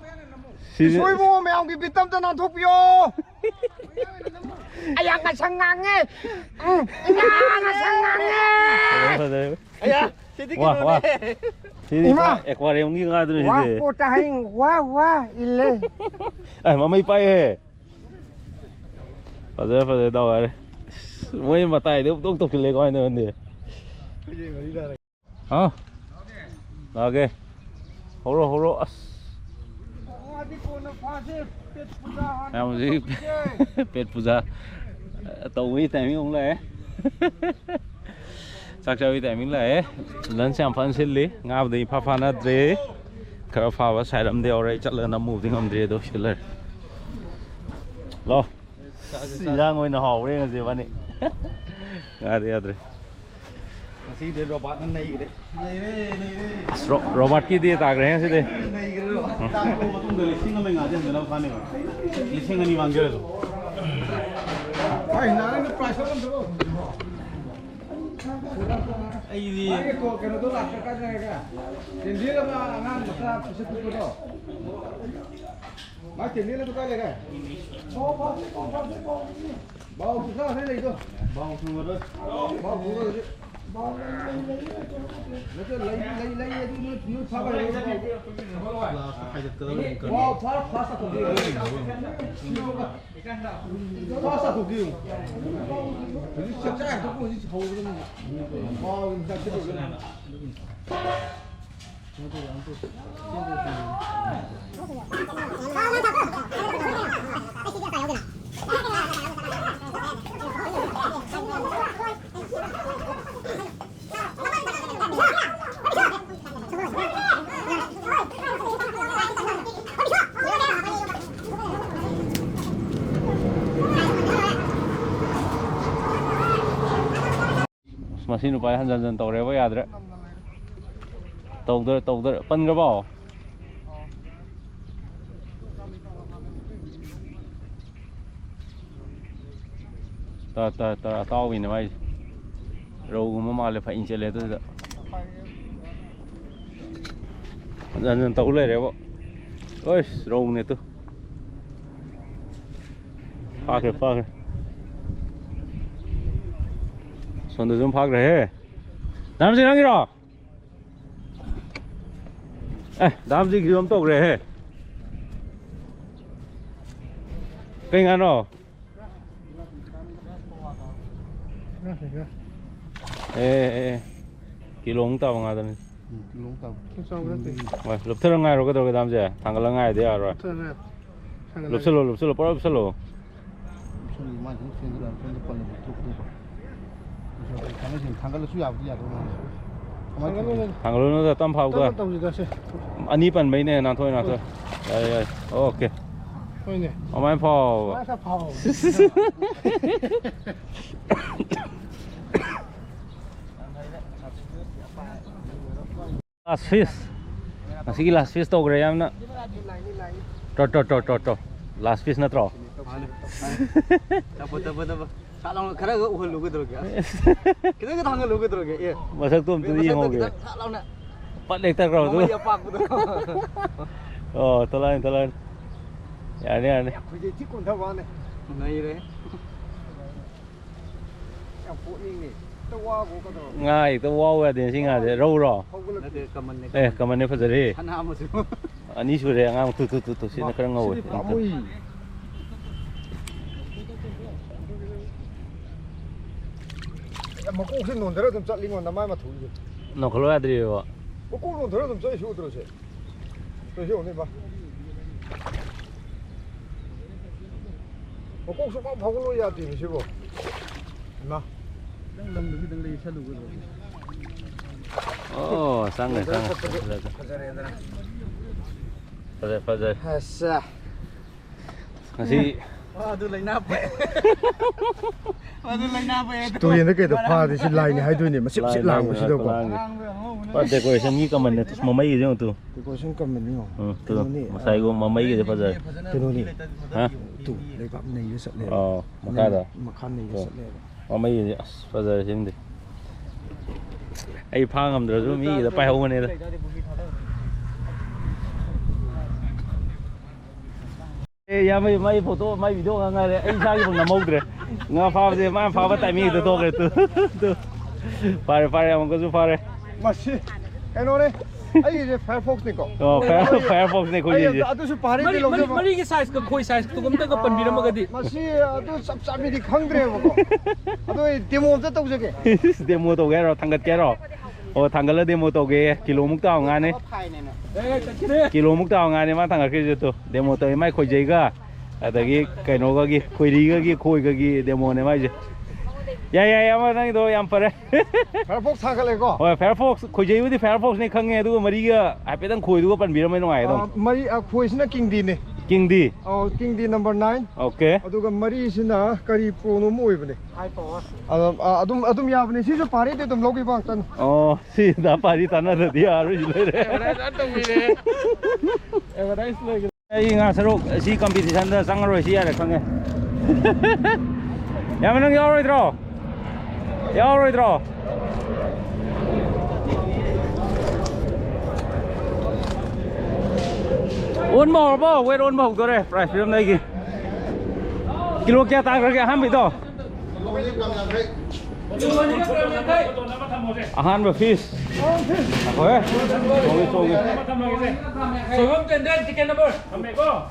ꯁꯤꯗꯤ꯫ ꯏꯁꯣꯏꯕꯨꯡꯉꯣ ꯃꯌꯥꯝꯒꯤ ꯕꯤꯠꯇ ꯑꯝꯇ ꯅꯥꯟꯊꯣꯛꯄꯤꯌꯣ꯫ ꯑꯌꯥ, ꯉꯁꯪ ꯉꯥꯡꯉꯦ꯫ ꯎꯝ, ꯏꯃꯥ, ꯉꯁꯪ ꯉꯥꯡꯉꯦ꯫ ꯐꯖꯔꯦ, ꯐꯖꯔꯦ꯫ ꯑꯌꯥ, ꯁꯤꯗꯤ ꯋꯥ, ꯋꯥ꯫ ꯀꯩꯅꯣꯅꯦ꯫ ꯁꯤꯗꯤ ꯏꯃꯥ! ꯄꯨꯔꯥ ꯑꯦꯀ꯭ꯋꯥꯔꯤꯌꯝꯒꯤ ꯉꯥꯗꯨꯅꯤ ꯋꯥ, ꯁꯤꯗꯤ꯫ ꯄꯣꯠꯇ ꯍꯌꯦꯡ ꯋꯥ, ꯋꯥ, ꯏꯜꯂꯦ꯫ ꯑꯦ, ꯃꯃꯩ ꯄꯥꯏꯍꯦ꯫ ꯐꯖꯔꯦ, ꯐꯖꯔꯦ, ꯗꯥꯎ ꯌꯥꯔꯦ꯫ ꯑꯁ, ꯃꯣꯏ ꯃꯇꯥꯏꯗ ꯎꯞꯇꯣꯛ ꯇꯧꯁꯤꯜꯂꯦ, ꯀꯃꯥꯏꯅ ꯇꯧꯔꯅꯤ? ꯍꯥꯎ꯫ ꯂꯥꯛꯑꯒꯦ꯫ ꯍꯧꯔꯣ, ꯍꯧꯔꯣ, ꯑꯁ꯫ ꯃꯌꯥꯝ ꯍꯧꯖꯤꯛ ꯄꯦꯠ ꯄꯨꯖꯥ ꯇꯧꯕꯒꯤ ꯇꯥꯏꯃꯤꯡ ꯑꯃꯨꯛ ꯂꯥꯛꯑꯦ꯫ ꯆꯥꯛ ꯆꯥꯕꯒꯤ ꯇꯥꯏꯃꯤꯡ ꯂꯥꯛꯑꯦ꯫ ꯂꯟꯁ ꯌꯥꯝ ꯐꯖꯅ ꯁꯤꯜꯂꯤ꯫ ꯉꯥꯕꯨꯗꯤ ꯏꯐꯥ ꯐꯥꯅꯗ꯭ꯔꯦ꯫ ꯈꯔ ꯐꯥꯕ ꯁꯥꯏꯠ ꯑꯃꯗꯤ ꯌꯥꯎꯔꯦ꯫ ꯑꯩ ꯆꯠꯂꯒ ꯅꯝꯃꯨꯕꯗꯤ ꯉꯝꯗ꯭ꯔꯤ, ꯑꯗꯣ ꯁꯤꯗ ꯂꯩꯔꯦ꯫ ꯂꯥꯛꯑꯣ꯫ ꯏꯟꯖꯥꯡ ꯑꯣꯏꯅ ꯍꯥꯎꯔꯦ ꯉꯁꯤ ꯏꯕꯥꯅꯤ꯫ ꯌꯥꯗ꯭ꯔꯦ, ꯌꯥꯗ꯭ꯔꯦ꯫ ꯉꯁꯤꯗꯤ ꯔꯣꯕꯥꯔꯠꯅ ꯅꯩꯈ꯭ꯔꯦ꯫ ꯑꯁ, ꯔꯣ-, ꯔꯣꯕꯥꯔꯠꯀꯤꯗꯤ ꯇꯥꯈ꯭ꯔꯦ ꯉꯁꯤꯗꯤ꯫ ꯅꯩꯈ꯭ꯔꯦ ꯔꯣꯕꯥꯔꯠ꯫ ꯆꯥꯛ ꯇꯣꯛꯑ ꯃꯇꯨꯡꯗ ꯂꯤꯁꯤꯡ ꯑꯃ ꯉꯥꯁꯦ ꯍꯟꯖꯤꯟꯅꯕ ꯐꯥꯅꯦꯕ꯫ ꯂꯤꯁꯤꯡ ꯑꯅꯤ ꯃꯥꯡꯖꯔꯁꯨ꯫ ꯑꯩ ꯅꯍꯥꯟ ꯑꯩꯅ ꯄ꯭ꯔꯥꯏꯁ ꯑꯃ ꯅꯝꯗ꯭ꯔꯣ? ꯑꯩꯗꯤ ꯃꯥꯒꯤ ꯀꯣ-, ꯀꯩꯅꯣꯗꯣ ꯂꯥꯛꯄ ꯀꯥꯏꯗ ꯂꯩꯔꯒꯦ? ꯀꯦꯟꯗꯤꯜ ꯑꯃ ꯑꯉꯥꯡ ꯃꯆꯥ ꯄꯤꯁꯛ ꯄꯤꯛꯄꯗꯣ꯫ ꯃꯥ ꯀꯦꯟꯗꯤꯜ ꯑꯗꯨ ꯀꯥꯏ ꯂꯩꯔꯦ? ꯕꯥꯎ ꯄꯨꯈꯥ ꯍꯣꯏ ꯂꯩꯗꯣ꯫ ꯕꯥꯎ ꯊꯨꯡꯉꯔꯣꯏ꯫ ꯕꯥꯎ ꯊꯨꯡꯉꯔꯣꯏ꯫ ꯅꯠꯇꯦ, ꯂꯩ, ꯂꯩ, ꯂꯩ, ꯑꯗꯨ ꯅꯣꯏ, ꯅꯣꯏ ꯐꯥꯕ ꯍꯩꯔꯣꯏꯗ꯭ꯔꯣ? ꯂꯥꯁꯇ ꯈꯥꯏꯗꯠꯀꯗꯕꯅꯤ꯫ ꯕꯥꯎ ꯐꯥ-, ꯐꯥꯁ ꯇꯥꯊꯣꯛꯀꯦ꯫ ꯐꯥꯁ ꯇꯥꯊꯣꯛꯀꯦ ꯌꯦꯡꯉꯨ꯫ ꯍꯧꯖꯤꯛ ꯆꯞ ꯆꯥ ꯍꯦꯛꯇ ꯍꯧꯖꯤꯛ ꯍꯧꯒꯗꯕꯅꯤ꯫ ꯕꯥꯎ ꯍꯤꯗꯥꯛ ꯆꯠꯂꯨꯔꯒ꯫ ꯑꯁ, ꯃꯁꯤ ꯅꯨꯄꯥ ꯍꯟꯖꯟ ꯍꯟꯖꯟ ꯇꯧꯔꯦꯕ, ꯌꯥꯗ꯭ꯔꯦ꯫ ꯇꯧꯗꯣꯔꯦ, ꯇꯧꯗꯣꯔꯦ꯫ ꯄꯟꯈ꯭ꯔꯕꯣ? ꯇ ꯇ ꯇ ꯑꯇꯥꯎꯕꯤꯅꯦ ꯃꯥꯏꯁꯦ꯫ ꯔꯧꯒꯨꯝꯕ ꯃꯥꯜꯂꯦ꯫ ꯐꯩꯅ ꯆꯦꯜꯂꯦ ꯑꯗꯨꯗ꯫ ꯍꯟꯖꯟ ꯍꯟꯖꯟ ꯇꯧ ꯂꯩꯔꯦꯕꯣ꯫ ꯑꯁ, ꯔꯧꯅꯦ ꯇꯨ꯫ ꯐꯥꯈ꯭ꯔꯦ, ꯐꯥꯈ꯭ꯔꯦ꯫ ꯁꯣꯝꯗꯁꯨ ꯑꯗꯨꯝ ꯐꯥꯈ꯭ꯔꯦꯍꯦ꯫ ꯗꯥꯝꯁꯤ ꯅꯪꯒꯤꯔꯣ? ꯑꯦ, ꯗꯥꯝꯁꯤꯒꯤꯁꯨ ꯑꯃ ꯇꯧꯈ꯭ꯔꯦꯍꯦ꯫ ꯀꯩ ꯉꯥꯅꯣ? ꯑꯦ, ꯑꯦ, ꯑꯦ꯫ ꯀꯤꯂꯣꯃꯨꯛ ꯇꯥꯕ ꯉꯥꯗꯅꯤ꯫ ꯎꯝ, ꯀꯤꯂꯣꯃꯨꯛ ꯇꯥꯕ꯫ ꯈꯔ ꯆꯥꯎꯕ ꯅꯠꯇꯦ꯫ ꯍꯣꯏ, ꯂꯨꯞꯊꯔ ꯉꯥꯏꯔꯣ꯫ ꯀꯩꯗꯧꯔꯒꯦ ꯗꯥꯝꯁꯦ? ꯊꯥꯡꯒꯠꯂ ꯉꯥꯏꯗꯤ ꯌꯥꯔꯣꯏ꯫ ꯂꯨꯞꯊꯔ ꯉꯥꯏꯔꯣ꯫ ꯊꯥꯡꯒꯠꯂ ꯂꯨꯞꯁꯜꯂꯣ, ꯂꯨꯞꯁꯜꯂꯣ, ꯄꯨꯔꯥ ꯂꯨꯞꯁꯜꯂꯣ꯫ ꯂꯨꯞꯁꯜꯂꯣ, ꯃꯥ ꯁꯨꯝ ꯆꯦꯟꯖꯜꯂꯛꯑ ꯃꯇꯨꯡꯗ ꯄꯜꯂꯒ ꯂꯨꯞꯊꯣꯛꯄꯗꯣ꯫ ꯊꯥꯡꯒꯠꯂꯁꯤ, ꯊꯥꯡꯒꯠꯂꯁꯨ ꯌꯥꯕꯨꯗꯤ ꯌꯥꯗꯧ ꯃꯥꯜꯂꯦ꯫ ꯀꯃꯥꯏꯅ ꯇꯧꯅꯤ? ꯊꯥꯡꯒꯠꯂꯨꯅꯨꯗ, ꯇꯞ ꯐꯥꯎꯗ꯫ ꯇꯞꯅ ꯇꯧꯁꯤꯗ ꯁꯦ꯫ ꯑꯅꯤ ꯄꯟꯕꯩꯅꯦ, ꯅꯥꯟꯊꯣꯛꯑꯦ, ꯅꯥꯟꯊꯣꯛꯑꯦ꯫ ꯌꯥꯔꯦ, ꯌꯥꯔꯦ꯫ ꯑꯣꯀꯦ꯫ ꯍꯣꯏꯅꯦ꯫ ꯑꯗꯨꯃꯥꯏꯅ ꯐꯥꯎꯕ꯫ ꯃꯥ ꯈꯔ ꯐꯥꯎ꯫ Last fish꯫ ꯉꯁꯤꯒꯤ last fish ꯇꯧꯈ꯭ꯔꯦ ꯌꯥꯝꯅ꯫ ꯇꯣ, ꯇꯣ, ꯇꯣ, ꯇꯣ, ꯇꯣ꯫ Last fish ꯅꯠꯇ꯭ꯔꯣ? ꯃꯥꯅꯦ꯫ ꯇꯞꯄꯣ, ꯇꯞꯄꯣ, ꯇꯞꯄꯣ꯫ ꯁꯠ ꯂꯥꯎꯅ ꯈꯔꯒ ꯎꯍꯜꯂꯨ ꯀꯩꯗꯧꯔꯒꯦ? ꯑꯁ, ꯈꯤꯇꯪꯒ ꯊꯥꯡꯒꯠꯂꯨ ꯀꯩꯗꯧꯔꯒꯦ? ꯑꯦ꯫ ꯃꯁꯛꯇꯣ ꯑꯝꯇꯗꯤ ꯃꯁꯛꯇꯣ ꯌꯦꯡꯍꯧꯒꯦ꯫ ꯈꯤꯇꯪ ꯁꯠ ꯂꯥꯎꯅ꯫ ꯄꯠ ꯍꯦꯛꯇ ꯀꯧꯔꯗꯨ꯫ ꯃꯃꯩ ꯑꯄꯥꯛꯄꯗꯣ꯫ ꯑꯣ, ꯊꯣꯛꯂꯛꯑꯅꯤ, ꯊꯣꯛꯂꯛꯑꯅꯤ꯫ ꯌꯥꯔꯅꯤ, ꯌꯥꯔꯅꯤ꯫ ꯑꯩꯈꯣꯏꯁꯦ ꯊꯤ ꯀꯣꯟꯊꯕ ꯋꯥꯅꯦ꯫ ꯅꯩꯔꯦ꯫ ꯌꯥꯝ ꯄꯣꯛꯅꯤꯡꯉꯦ꯫ ꯍꯦꯛꯇ ꯋꯥꯕ ꯀꯩꯗꯧꯔꯒꯦ? ꯉꯥ ꯍꯦꯛꯇ ꯋꯥꯎ ꯌꯥꯗꯦ ꯁꯤ ꯉꯥꯁꯦ꯫ ꯔꯧꯔꯣ? ꯍꯧꯒꯠꯂꯛꯇꯦ꯫ ꯅꯠꯇꯦ, ꯀꯃꯟꯅꯦ, ꯑꯦ, ꯀꯃꯟꯅꯦ꯫ ꯀꯃꯟꯅꯦ, ꯐꯖꯔꯦ꯫ ꯁꯅꯥ ꯃꯆꯨ꯫ ꯑꯅꯤ ꯁꯨꯔꯦ ꯑꯉꯥꯡ꯫ ꯇꯨ, ꯇꯨ, ꯇꯨ, ꯇꯨ, ꯁꯤꯅ ꯈꯔ ꯉꯧꯋꯦ꯫ ꯁꯤꯗꯤ ꯄꯥꯝꯃꯨꯏ꯫ ꯑꯦ, ꯃꯀꯣꯛꯁꯦ ꯅꯣꯟꯊꯔ ꯑꯗꯨꯝ ꯆꯠꯂꯤꯉꯣ, ꯅꯃꯥꯏ ꯃꯊꯧꯔꯤꯁꯦ꯫ ꯅꯣꯟꯈꯠꯂꯣ ꯌꯥꯗ꯭ꯔꯤꯕ꯫ ꯃꯀꯣꯛ ꯅꯣꯟꯊꯔ ꯑꯗꯨꯝ ꯆꯠꯂꯤꯁꯤ ꯎꯗ꯭ꯔꯣ ꯁꯦ? ꯇꯧꯔꯤꯁꯤ ꯌꯦꯡꯉꯨꯅꯦ, ꯏꯃꯥ꯫ ꯃꯀꯣꯛ ꯁꯨꯡꯐꯥꯎ ꯐꯥꯎꯒꯠꯂꯣ ꯌꯥꯗꯦꯃꯤ ꯁꯤꯕꯣ꯫ ꯏꯃꯥ꯫ ꯈꯤꯇꯪ ꯂꯪꯗꯨ ꯈꯤꯇꯪ ꯂꯩꯁꯜꯂꯨ ꯀꯩꯗꯧꯔꯒꯦ? ꯑꯣ, ꯆꯪꯉꯦ, ꯆꯪꯉꯦ꯫ ꯐꯖꯔꯦꯗꯅ꯫ ꯐꯖꯔꯦ, ꯐꯖꯔꯦ꯫ ꯑꯁꯁꯥ꯫ ꯉꯁꯤ ꯑꯗꯨ ꯂꯩꯅꯥ ꯄꯛꯑꯦ꯫ ꯑꯗꯨ ꯂꯩꯅꯥ ꯄꯛꯑꯦ꯫ ꯇꯨꯔꯦꯟꯗ ꯀꯩꯗ ꯐꯥꯗꯤ ꯁꯤ ꯂꯥꯏꯅꯤ ꯍꯥꯏꯗꯣꯏꯅꯦ, ꯃꯆꯤꯠ ꯃꯆꯤꯠ ꯂꯥꯡꯕꯁꯤꯗꯀꯣ꯫ ꯂꯥꯡꯕ ꯌꯥꯝ ꯍꯧꯕꯅꯦ꯫ ꯄꯨꯔꯥ decorationꯒꯤ ꯀꯃꯟꯅꯦ꯫ ꯑꯁ, ꯃꯃꯩꯒꯤꯁꯦ ꯌꯦꯡꯉꯨ ꯇꯨ꯫ Decoration ꯀꯃꯟꯅꯤ ꯌꯦꯡꯉꯣ꯫ ꯎꯝ, ꯇꯨ꯫ ꯀꯩꯅꯣꯅꯤ, ꯉꯁꯥꯏꯒꯨꯝ ꯃꯃꯩꯒꯤꯗꯤ ꯐꯖꯔꯦ꯫ ꯀꯩꯅꯣꯅꯤ꯫ ꯍꯥ? ꯇꯨ, ꯂꯩꯕꯥꯛ ꯅꯩꯔ ꯆꯠꯂꯦꯕ꯫ ꯑꯣ, ꯃꯈꯥꯗ? ꯃꯈꯥ ꯅꯩꯔ ꯇꯨ꯫ ꯆꯠꯂꯦꯕ꯫ ꯃꯃꯩꯒꯤꯗꯤ ꯑꯁ ꯐꯖꯔꯦ ꯁꯤꯃꯗꯤ꯫ ꯑꯩ ꯐꯥ ꯉꯝꯗ꯭ꯔꯁꯨ ꯃꯤꯒꯤꯗ ꯄꯥꯏꯍꯧꯕꯅꯦꯗ꯫ ꯑꯦ, ꯏꯌꯥꯝꯕ, ꯃꯥꯏ photo, ꯃꯥꯏ video ꯉꯥꯛ ꯉꯥꯏꯔꯦ꯫ ꯑꯩ ꯏꯁꯥꯒꯤ ꯐꯥꯎ ꯅꯝꯍꯧꯗ꯭ꯔꯦ꯫ ꯉꯥ ꯐꯥꯕꯁꯦ, ꯃꯥꯅ ꯐꯥꯕ timingꯗ ꯊꯣꯛꯈ꯭ꯔꯦ꯫ Two, two. ꯐꯥꯔꯦ, ꯐꯥꯔꯦ, ꯑꯃꯨꯛꯀꯁꯨ ꯐꯥꯔꯦ꯫ ꯃꯁꯤ ꯀꯩꯅꯣꯅꯦ, ꯑꯩꯒꯤꯁꯦ Firefoxꯅꯤꯀꯣ꯫ ꯑꯣ, Fire-, Firefoxꯅꯦ ꯑꯩ ꯑꯩꯈꯣꯏꯒꯤꯁꯦ꯫ ꯑꯗꯨ, ꯑꯗꯨꯁꯨ ꯄꯥꯔꯤ ꯃꯔꯤ-, ꯂꯧꯖꯕ꯫ ꯃꯔꯤ-, ꯃꯔꯤꯒꯤ sizeꯀ ꯈꯣꯏ sizeꯇꯨꯒ ꯑꯝꯇꯒ ꯄꯟꯕꯤꯔꯝꯃꯒꯗꯤ꯫ ꯃꯁꯤ ꯑꯗꯨ ꯆꯞ ꯆꯥꯕꯤꯗꯤ ꯈꯪꯗ꯭ꯔꯦꯕꯀꯣ꯫ ꯑꯗꯣ ꯑꯩ demo ꯑꯝꯇ ꯇꯧꯖꯒꯦ꯫ Demo ꯇꯧꯒꯦ ꯍꯥꯏꯔꯣ? ꯊꯥꯡꯒꯠꯀꯦ ꯍꯥꯏꯔꯣ? ꯑꯣ, ꯊꯥꯡꯒꯠꯂ demo ꯇꯧꯒꯦ꯫ ꯀꯤꯂꯣꯃꯨꯛ ꯇꯥꯕ ꯉꯥꯅꯤ꯫ ꯀꯤꯂꯣꯃꯨꯛ ꯇꯥꯕ ꯉꯥꯅꯤ ꯃꯥ ꯊꯥꯡꯒꯠꯈ꯭ꯔꯤꯁꯦ꯫ ꯇꯨ, demo ꯇꯧꯋꯤ ꯃꯥꯏ ꯈꯣꯏꯖꯩꯒ꯫ ꯑꯗꯒꯤ ꯀꯩꯅꯣꯒꯒꯤ, ꯈꯣꯏꯔꯤꯒꯒꯤ, ꯈꯣꯏꯒꯒꯤ demoꯅꯦ ꯃꯥꯏꯁꯦ꯫ ꯌꯥꯏ, ꯌꯥꯏ, ꯑꯃ ꯅꯪꯒꯤꯗꯣ ꯌꯥꯝ ꯐꯔꯦ꯫ Firefox ꯊꯥꯒꯠꯂꯦꯀꯣ? ꯍꯣꯏ, Firefox, ꯈꯣꯏꯖꯩꯕꯨꯗꯤ Firefoxꯅꯦ ꯈꯪꯉꯦ, ꯑꯗꯨꯒ ꯃꯔꯤꯒ ꯍꯥꯏꯐꯦꯠꯇꯪ ꯈꯣꯏꯗꯨꯒ ꯄꯟꯕꯤꯔꯝꯃꯦ ꯅꯨꯡꯉꯥꯏꯒꯗꯧꯅꯤ꯫ ꯑ, ꯃꯔꯤ, ꯑ, ꯈꯣꯏꯁꯤꯅ King Dꯅꯦ꯫ King D? ꯑꯧ, King D number nine꯫ Okay꯫ ꯑꯗꯨꯒ ꯃꯔꯤꯁꯤꯅ ꯀꯔꯤ Proꯅꯣ ꯑꯃ ꯑꯣꯏꯕꯅꯦ꯫ ꯑꯗꯨꯝ, ꯑ, ꯑꯗꯨꯝ, ꯑꯗꯨꯝ ꯌꯥꯕꯅꯦ꯫ ꯁꯤꯁꯨ ꯄꯥꯔꯤꯗꯤ ꯑꯗꯨꯝ ꯂꯧꯈꯤꯕ ꯉꯥꯛꯇꯅꯤ꯫ ꯑꯣ, ꯁꯤ ꯗꯥ ꯄꯥꯔꯤ ꯇꯥꯟꯅꯗ꯭ꯔꯗꯤ ꯌꯥꯔꯣꯏ, ꯁꯤ ꯂꯣꯏꯔꯦ꯫ Advertise ꯇꯧꯕꯤꯔꯦ꯫ Advertise ꯂꯣꯏꯈ꯭ꯔꯦ꯫ ꯑꯩ ꯉꯥ ꯁꯔꯨꯛ ꯁꯤ competitionꯗ ꯆꯪꯉꯔꯣꯏ, ꯁꯤ ꯌꯥꯔꯦ, ꯈꯪꯉꯦ꯫ ꯌꯥꯝꯕ, ꯅꯪ ꯌꯥꯎꯔꯣꯏꯗ꯭ꯔꯣ? ꯌꯥꯎꯔꯣꯏꯗ꯭ꯔꯣ? ꯑꯣꯟꯕ ꯍꯧꯔꯕꯣ? Weight ꯑꯣꯟꯕ ꯍꯧꯗꯣꯔꯦ꯫ Prize ꯄꯤꯔꯝꯗꯥꯏꯒꯤ꯫ ꯀꯤꯂꯣ ꯀꯌꯥ ꯇꯥꯈ꯭ꯔꯒꯦ ꯑꯍꯥꯟꯕꯩꯗꯣ? ꯑꯍꯥꯟꯕ fish꯫ ꯉꯥꯏꯈꯣꯍꯦ꯫ ꯆꯣꯡꯉꯦ, ꯆꯣꯡꯉꯦ꯫ Soibam ꯇꯦꯟꯗꯦꯟ, ticket number꯫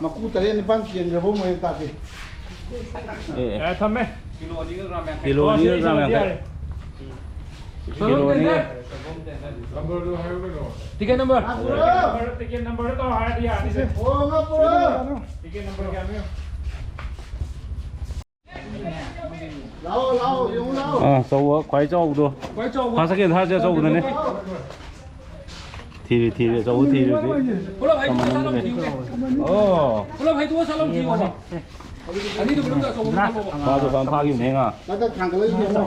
ꯃꯀꯨ ꯇꯔꯦꯠ ꯅꯤꯄꯥꯟ ꯀꯦꯟꯈ꯭ꯔꯕ ꯃꯣꯏ ꯇꯥꯛꯀꯦ꯫ ꯑꯦ, ꯑꯦ꯫ ꯌꯥꯔꯦ, ꯊꯝꯃꯦ꯫ ꯀꯤꯂꯣ ꯑꯅꯤꯒ ꯒ꯭ꯔꯥꯝ ꯌꯥꯡꯈꯩ꯫ ꯁꯣꯏꯕꯝ ꯀꯤꯂꯣ ꯑꯅꯤꯒ꯫ ꯇꯦꯟꯗꯦꯟ꯫ Ticket number꯫ Ticket number ꯇꯧ ꯍꯥꯏꯔꯗꯤ ꯌꯥꯅꯤ꯫ ꯑꯣ, ꯉꯥ ꯄꯨꯔꯛꯑꯣ꯫ Ticket number ꯀꯌꯥꯅꯣ ꯌꯦꯡꯉꯣ꯫ ꯂꯥꯛꯑꯣ, ꯂꯥꯛꯑꯣ, ꯌꯦꯡꯉꯨ ꯂꯥꯛꯑꯣ꯫ ꯑꯥ, ꯑꯆꯧꯕ, ꯈ꯭ꯋꯥꯏ ꯆꯥꯎꯕꯗꯣ꯫ ꯈ꯭ꯋꯥꯏ ꯆꯥꯎꯕ꯫ First, second, thirdꯁꯦ ꯑꯆꯧꯕꯗꯅꯦ꯫ ꯊꯤꯔꯤ, ꯊꯤꯔꯤ, ꯑꯆꯧꯕ ꯊꯤꯔꯤ ꯍꯧꯖꯤꯛ꯫ ꯄꯨꯂꯞ ꯍꯩꯗꯣꯛꯑ ꯁꯠ ꯂꯥꯎ ꯊꯤꯌꯨꯅꯦ꯫ ꯑꯣ꯫ ꯄꯨꯂꯞ ꯍꯩꯗꯣꯛꯑ ꯁꯠ ꯂꯥꯎ ꯊꯤꯌꯨꯅꯦ꯫ ꯑꯅꯤꯗꯨ ꯃꯅꯨꯡꯗ ꯑꯆꯧꯕ ꯑꯃ ꯊꯝꯃꯣꯕ꯫ ꯃꯥꯁꯨ ꯐꯖꯅ ꯐꯥꯈꯤꯕꯅꯦ ꯉꯥ꯫ ꯍꯟꯗꯛ ꯊꯥꯡꯒꯠꯂꯛꯏꯁꯦ ꯌꯦꯡꯉꯣ꯫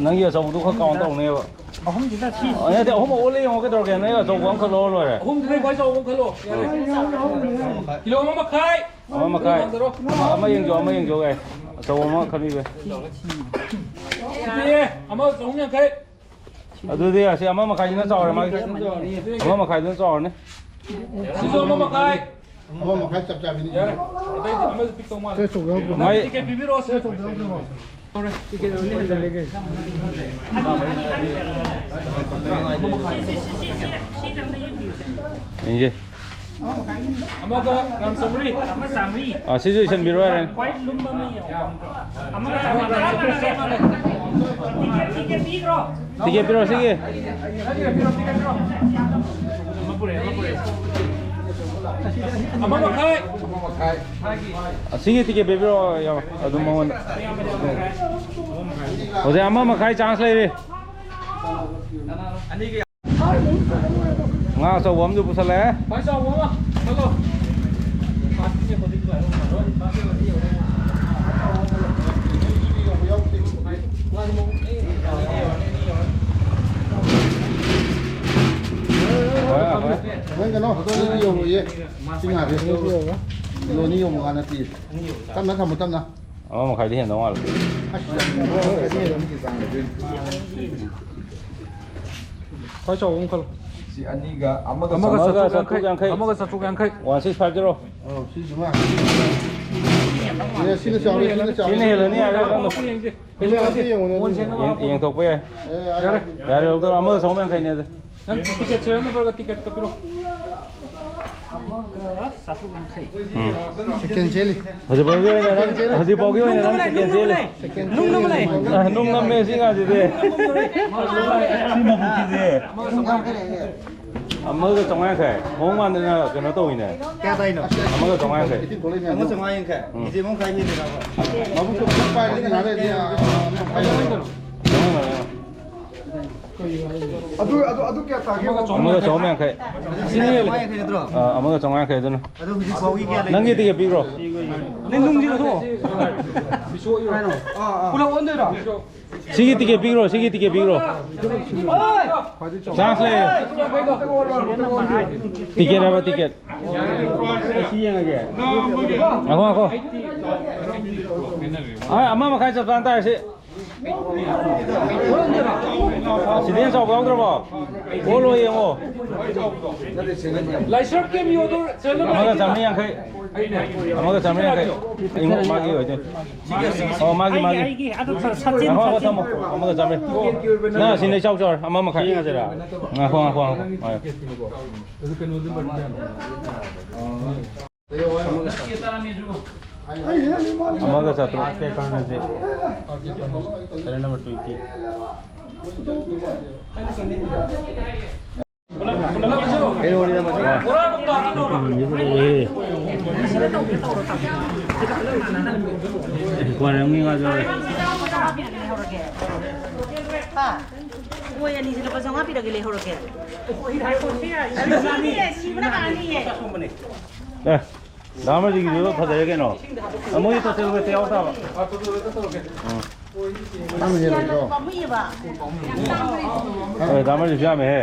ꯅꯪꯒꯤ ꯑꯆꯧꯕꯗꯨ ꯈꯔ ꯀꯥꯎꯟ ꯇꯧꯅꯦꯕ꯫ ꯑꯍꯨꯝꯁꯤꯗ ꯁꯤ ꯑ, ꯅꯠꯇꯦ, ꯑꯍꯨꯝ ꯑꯣꯜꯂ ꯌꯦꯡꯉꯣ, ꯀꯩꯗꯧꯔꯒꯦ? ꯅꯪ ꯑꯆꯧꯕ ꯑꯃ ꯈꯜꯂꯣ ꯂꯣꯏꯔꯦ꯫ ꯑꯍꯨꯝꯗꯨꯗꯩ ꯈ꯭ꯋꯥꯏ ꯆꯥꯎꯕ ꯑꯃ ꯈꯜꯂꯣ꯫ ꯌꯥꯔꯦ꯫ ꯀꯤꯂꯣ ꯑꯃ ꯃꯈꯥꯏ꯫ ꯑꯃ ꯃꯈꯥꯏ꯫ ꯀꯤꯂꯣ ꯃꯥꯡꯖꯔꯣ꯫ ꯑꯃ, ꯑꯃ ꯌꯦꯡꯖꯧ, ꯑꯃ ꯌꯦꯡꯖꯧ, ꯌꯥꯏ꯫ ꯑꯆꯧꯕ ꯑꯃ ꯈꯟꯕꯤꯕ꯫ ꯁꯤꯗꯤ ꯑꯃ ꯆꯍꯨꯝ ꯌꯥꯡꯈꯩ꯫ ꯑꯗꯨꯗꯤ ꯑꯁꯤ ꯑꯃ ꯃꯈꯥꯏꯁꯤꯅ ꯆꯥꯎꯔꯦ ꯃꯥꯒꯤ꯫ ꯑꯃ ꯃꯈꯥꯏꯗꯨꯅ ꯆꯥꯎꯔꯅꯤ꯫ ꯁꯤꯁꯨ ꯑꯃ ꯃꯈꯥꯏ꯫ ꯑꯃ ꯃꯈꯥꯏ ꯆꯞ ꯆꯥꯕꯤꯅꯤ꯫ ꯌꯥꯔꯦ꯫ ꯑꯇꯩꯗꯤ ꯑꯃꯁꯨ ꯄꯤꯛ ꯇꯧ ꯃꯥꯜꯂꯦ꯫ ꯃꯥꯏ ꯇꯤꯀꯦꯠ ꯄꯤꯕꯤꯔꯛꯑꯣ, ꯁꯦ꯫ ꯇꯤꯀꯦꯠ ꯑꯅꯤ ꯍꯟꯖꯜꯂꯦ ꯀꯩꯅꯣ꯫ ꯌꯦꯡꯒꯦ꯫ ꯑꯃꯒ ꯒ꯭ꯔꯥꯝ ꯆꯥꯝꯃꯔꯤ꯫ ꯑꯥ, ꯁꯤꯁꯨ ꯏꯁꯤꯟꯕꯤꯔꯣ ꯌꯥꯔꯦ꯫ ꯈ꯭ꯋꯥꯏ ꯂꯨꯝꯕ ꯑꯃ ꯌꯦꯡꯉꯣ꯫ ꯑꯃꯒ ꯆꯥꯝꯃꯉꯥ꯫ Ticket, ticket ꯄꯤꯈ꯭ꯔꯣ꯫ ꯇꯤꯀꯦꯠ ꯄꯤꯔꯣ ꯁꯤꯒꯤ꯫ ꯑꯃ ꯃꯈꯥꯏ꯫ ꯑꯁꯤꯒꯤ ꯇꯤꯀꯦꯠ ꯄꯤꯕꯤꯔꯣ, ꯌꯥꯝ ꯑꯗꯨꯝ ꯃꯉꯣꯟꯗ꯫ ꯍꯧꯖꯤꯛ ꯑꯃ ꯃꯈꯥꯏ ꯆꯥꯟꯁ ꯂꯩꯔꯤ꯫ ꯉꯥ ꯑꯆꯧꯕ ꯑꯃꯁꯨ ꯄꯨꯁꯜꯂꯛꯑꯦ꯫ ꯈ꯭ꯋꯥꯏ ꯆꯥꯎꯕ ꯑꯃ ꯈꯜꯂꯣ꯫ ꯍꯣꯏ, ꯍꯣꯏ꯫ ꯅꯪ ꯀꯩꯅꯣ, ꯍꯧꯗꯣꯡꯗꯨꯗꯤ ꯌꯧꯔꯣꯏꯌꯦ꯫ ꯆꯤꯡ ꯍꯥꯏꯕ ꯀꯤꯂꯣ ꯑꯅꯤ ꯌꯧꯕ ꯉꯥ ꯅꯠꯇꯦ꯫ ꯇꯞꯅ ꯊꯝꯃꯨ, ꯇꯞꯅ꯫ ꯑꯃ ꯃꯈꯥꯏꯗꯤ ꯍꯦꯟꯗꯧ ꯃꯥꯜꯂꯦ꯫ ꯑꯁ, ꯌꯥꯝ ꯍꯦꯟꯗꯧ ꯃꯥꯜꯂꯦ꯫ ꯈ꯭ꯋꯥꯏ ꯆꯥꯎꯕ ꯑꯃ ꯈꯜꯂꯣ꯫ ꯁꯤ ꯑꯅꯤꯒ ꯑꯃꯒ ꯑꯃꯒ ꯆꯥꯇ꯭ꯔꯨꯛ ꯌꯥꯡꯈꯩ꯫ ꯆꯥꯇ꯭ꯔꯨꯛ ꯌꯥꯡꯈꯩ꯫ ꯑꯃꯒ ꯆꯥꯇ꯭ꯔꯨꯛ ꯌꯥꯡꯈꯩ꯫ One six five zero. ꯑꯧ, ꯁꯤꯁꯤꯃ꯫ ꯑꯦ, ꯁꯤꯅ ꯆꯥꯎꯔꯦ, ꯁꯤꯅ ꯆꯥꯎꯔꯦ꯫ ꯁꯤꯅ ꯍꯦꯜꯂꯅꯤ ꯍꯥꯏꯔꯒ ꯅꯪ꯫ ꯌꯦꯡꯁꯦ꯫ ꯌꯦꯡꯉꯣ, ꯌꯦꯡꯉꯣ, ꯌꯦꯡꯉꯣ꯫ ꯌꯦꯡ-, ꯌꯦꯡꯊꯣꯛꯄ ꯌꯥꯏ꯫ ꯑꯦ, ꯌꯥꯔꯦ꯫ ꯌꯥꯔꯦ, ꯂꯧꯊꯣꯔꯣ꯫ ꯑꯃꯒ ꯆꯍꯨꯝ ꯌꯥꯡꯈꯩꯅꯦ ꯑꯗꯨ꯫ ꯅꯪ ꯇꯤꯀꯦꯠ ꯁꯦꯔꯦꯜ ꯅꯝꯕꯔꯒ ꯇꯤꯀꯦꯠꯀ ꯄꯤꯔꯣ꯫ ꯑꯃꯒ ꯆꯥꯇ꯭ꯔꯨꯛ ꯌꯥꯡꯈꯩ꯫ ꯎꯝ꯫ ꯁꯦꯀꯦꯟ ꯆꯦꯜꯂꯤ꯫ ꯍꯧꯖꯤꯛꯐꯥꯎꯒꯤ ꯑꯣꯏꯅ ꯅꯪ, ꯍꯧꯖꯤꯛꯐꯥꯎꯒꯤ ꯑꯣꯏꯅ ꯅꯪ ꯁꯦꯀꯦꯟ ꯆꯦꯜꯂꯤ꯫ ꯅꯨꯡ ꯅꯝꯃꯦ꯫ ꯑ, ꯅꯨꯡ ꯅꯝꯃꯦ ꯁꯤ ꯉꯥꯁꯤꯗꯤ꯫ ꯁꯤ ꯃꯕꯨꯛꯁꯤꯗꯤ꯫ ꯑꯃꯒ ꯆꯥꯝꯃꯉꯥ ꯌꯥꯡꯈꯩ꯫ ꯃꯑꯣꯡ ꯃꯥꯟꯗꯅ ꯀꯩꯅꯣ ꯇꯧꯋꯤꯅꯦ꯫ ꯀꯌꯥ ꯇꯥꯏꯅꯣ? ꯑꯃꯒ ꯆꯥꯝꯃꯉꯥ ꯌꯥꯡꯈꯩ꯫ ꯑꯃ ꯆꯥꯝꯃꯉꯥ ꯌꯥꯡꯈꯩ꯫ ꯎꯝ꯫ ꯀꯦꯖꯤ ꯑꯃ ꯃꯈꯥꯏ ꯍꯦꯜꯂꯤꯔꯕ? ꯃꯕꯨꯛꯇꯣ ꯄꯥꯏꯔꯗꯤ ꯉꯥꯏꯍꯥꯛ ꯂꯩꯔꯗꯤ, ꯑ, ꯑ, ꯆꯥꯝꯃꯉꯥ ꯌꯥꯡꯈꯩ꯫ ꯑꯗꯨ, ꯑꯗꯨ, ꯑꯗꯨ ꯀꯌꯥ ꯇꯥꯒꯦ? ꯑꯃꯒ ꯆꯍꯨꯝ ꯌꯥꯡꯈꯩ꯫ ꯁꯤꯅ ꯍꯦꯜꯂꯦ꯫ ꯑꯥ, ꯑꯃꯒ ꯆꯥꯝꯃꯉꯥ ꯌꯥꯡꯈꯩ ꯑꯗꯨꯅ꯫ ꯑꯗꯨ ꯍꯧꯖꯤꯛ ꯐꯥꯎꯒꯤ ꯀꯌꯥ ꯂꯩꯒꯦ? ꯅꯪꯒꯤ ꯇꯤꯀꯦꯠ ꯄꯤꯈ꯭ꯔꯣ꯫ ꯅꯪ ꯅꯨꯡꯁꯤꯕꯗꯣ꯫ ꯀꯩꯅꯣ? ꯑꯥ, ꯑꯥ꯫ ꯄꯨꯂꯞ ꯑꯣꯟꯗꯣꯏꯔꯣ? ꯁꯤꯒꯤ ꯇꯤꯀꯦꯠ ꯄꯤꯈ꯭ꯔꯣ, ꯁꯤꯒꯤ ꯇꯤꯀꯦꯠ ꯄꯤꯈ꯭ꯔꯣ꯫ ꯆꯥꯟꯁ ꯂꯩꯌꯦ꯫ ꯇꯤꯀꯦꯠ ꯍꯥꯏꯕ, ꯇꯤꯀꯦꯠ꯫ ꯁꯤ ꯌꯦꯡꯉꯒꯦ꯫ ꯉꯥꯏꯈꯣ, ꯉꯥꯏꯈꯣ꯫ ꯑꯥ, ꯑꯃ ꯃꯈꯥꯏ ꯆꯞ ꯆꯥꯅ ꯇꯥꯔꯦ ꯁꯤ꯫ ꯁꯤꯗꯤ ꯍꯦꯟꯅ ꯆꯥꯎꯕ ꯌꯥꯎꯗ꯭ꯔꯕꯣ? ꯑꯣꯜꯂꯣ ꯌꯦꯡꯉꯣ꯫ ꯂꯥꯏꯁ꯭ꯔꯝ ꯀꯦꯃꯤꯌꯣꯗꯣ ꯆꯠꯂꯝꯃꯣ꯫ ꯑꯃꯒ ꯆꯥꯝꯃꯔꯤ ꯌꯥꯡꯈꯩ꯫ ꯑꯃꯒ ꯆꯥꯝꯃꯔꯤ ꯌꯥꯡꯈꯩ꯫ ꯑꯩꯉꯣꯟ ꯃꯥꯒꯤ ꯑꯣꯏꯗꯣꯏꯅꯤ꯫ ꯑꯣ, ꯃꯥꯒꯤ, ꯃꯥꯒꯤ꯫ ꯑꯩꯒꯤ, ꯑꯗꯨ ꯁꯠ-, ꯁꯠꯁꯤꯟ, ꯉꯥꯏꯈꯣ, ꯉꯥꯏꯈꯣ, ꯁꯠꯁꯤꯟ꯫ ꯊꯝꯃꯣ꯫ ꯑꯃꯒ ꯆꯥꯝꯃꯔꯤ꯫ ꯅꯪ ꯑꯁꯤꯅ ꯏꯆꯥꯎ ꯆꯥꯎꯔꯦ꯫ ꯑꯃ ꯃꯈꯥꯏ꯫ ꯌꯦꯡꯉꯁꯤꯔꯥ? ꯉꯥꯏꯈꯣ, ꯉꯥꯏꯈꯣ, ꯉꯥꯏꯈꯣ꯫ ꯉꯥꯏꯈꯣ꯫ ꯑꯃꯒ ꯆꯥꯇ꯭ꯔꯨꯛ꯫ Serial number twenty꯫ ꯀꯣꯟꯅ ꯑꯃꯨꯛ ꯌꯦꯡꯉꯛꯑꯒꯦ꯫ ꯍꯥ? ꯀꯣꯏ ꯑꯅꯤꯁꯦ ꯂꯨꯄꯥ ꯆꯥꯝꯃꯉꯥ ꯄꯤꯔꯒꯦ, ꯂꯩꯍꯧꯔꯒꯦ꯫ ꯁꯤꯕꯅ ꯍꯥꯟꯅꯤꯌꯦ꯫ ꯑꯦ, ꯗꯥ ꯑꯃꯔꯖꯤꯠꯀꯤꯗꯨ ꯐꯖꯔꯦ ꯀꯩꯅꯣ꯫ ꯑ, ꯃꯣꯏꯒꯤ total weight ꯇ ꯌꯥꯎ ꯇꯥꯕ꯫ ꯎꯝ꯫ ꯅꯪꯅ ꯍꯦꯜꯂꯣꯏꯗ꯭ꯔꯣ? ꯄꯥꯝꯃꯨꯏꯌꯦꯕ꯫ ꯍꯣꯏ, ꯗꯥ ꯑꯃꯔꯖꯤꯠꯁꯨ ꯌꯥꯝꯃꯦꯍꯦ꯫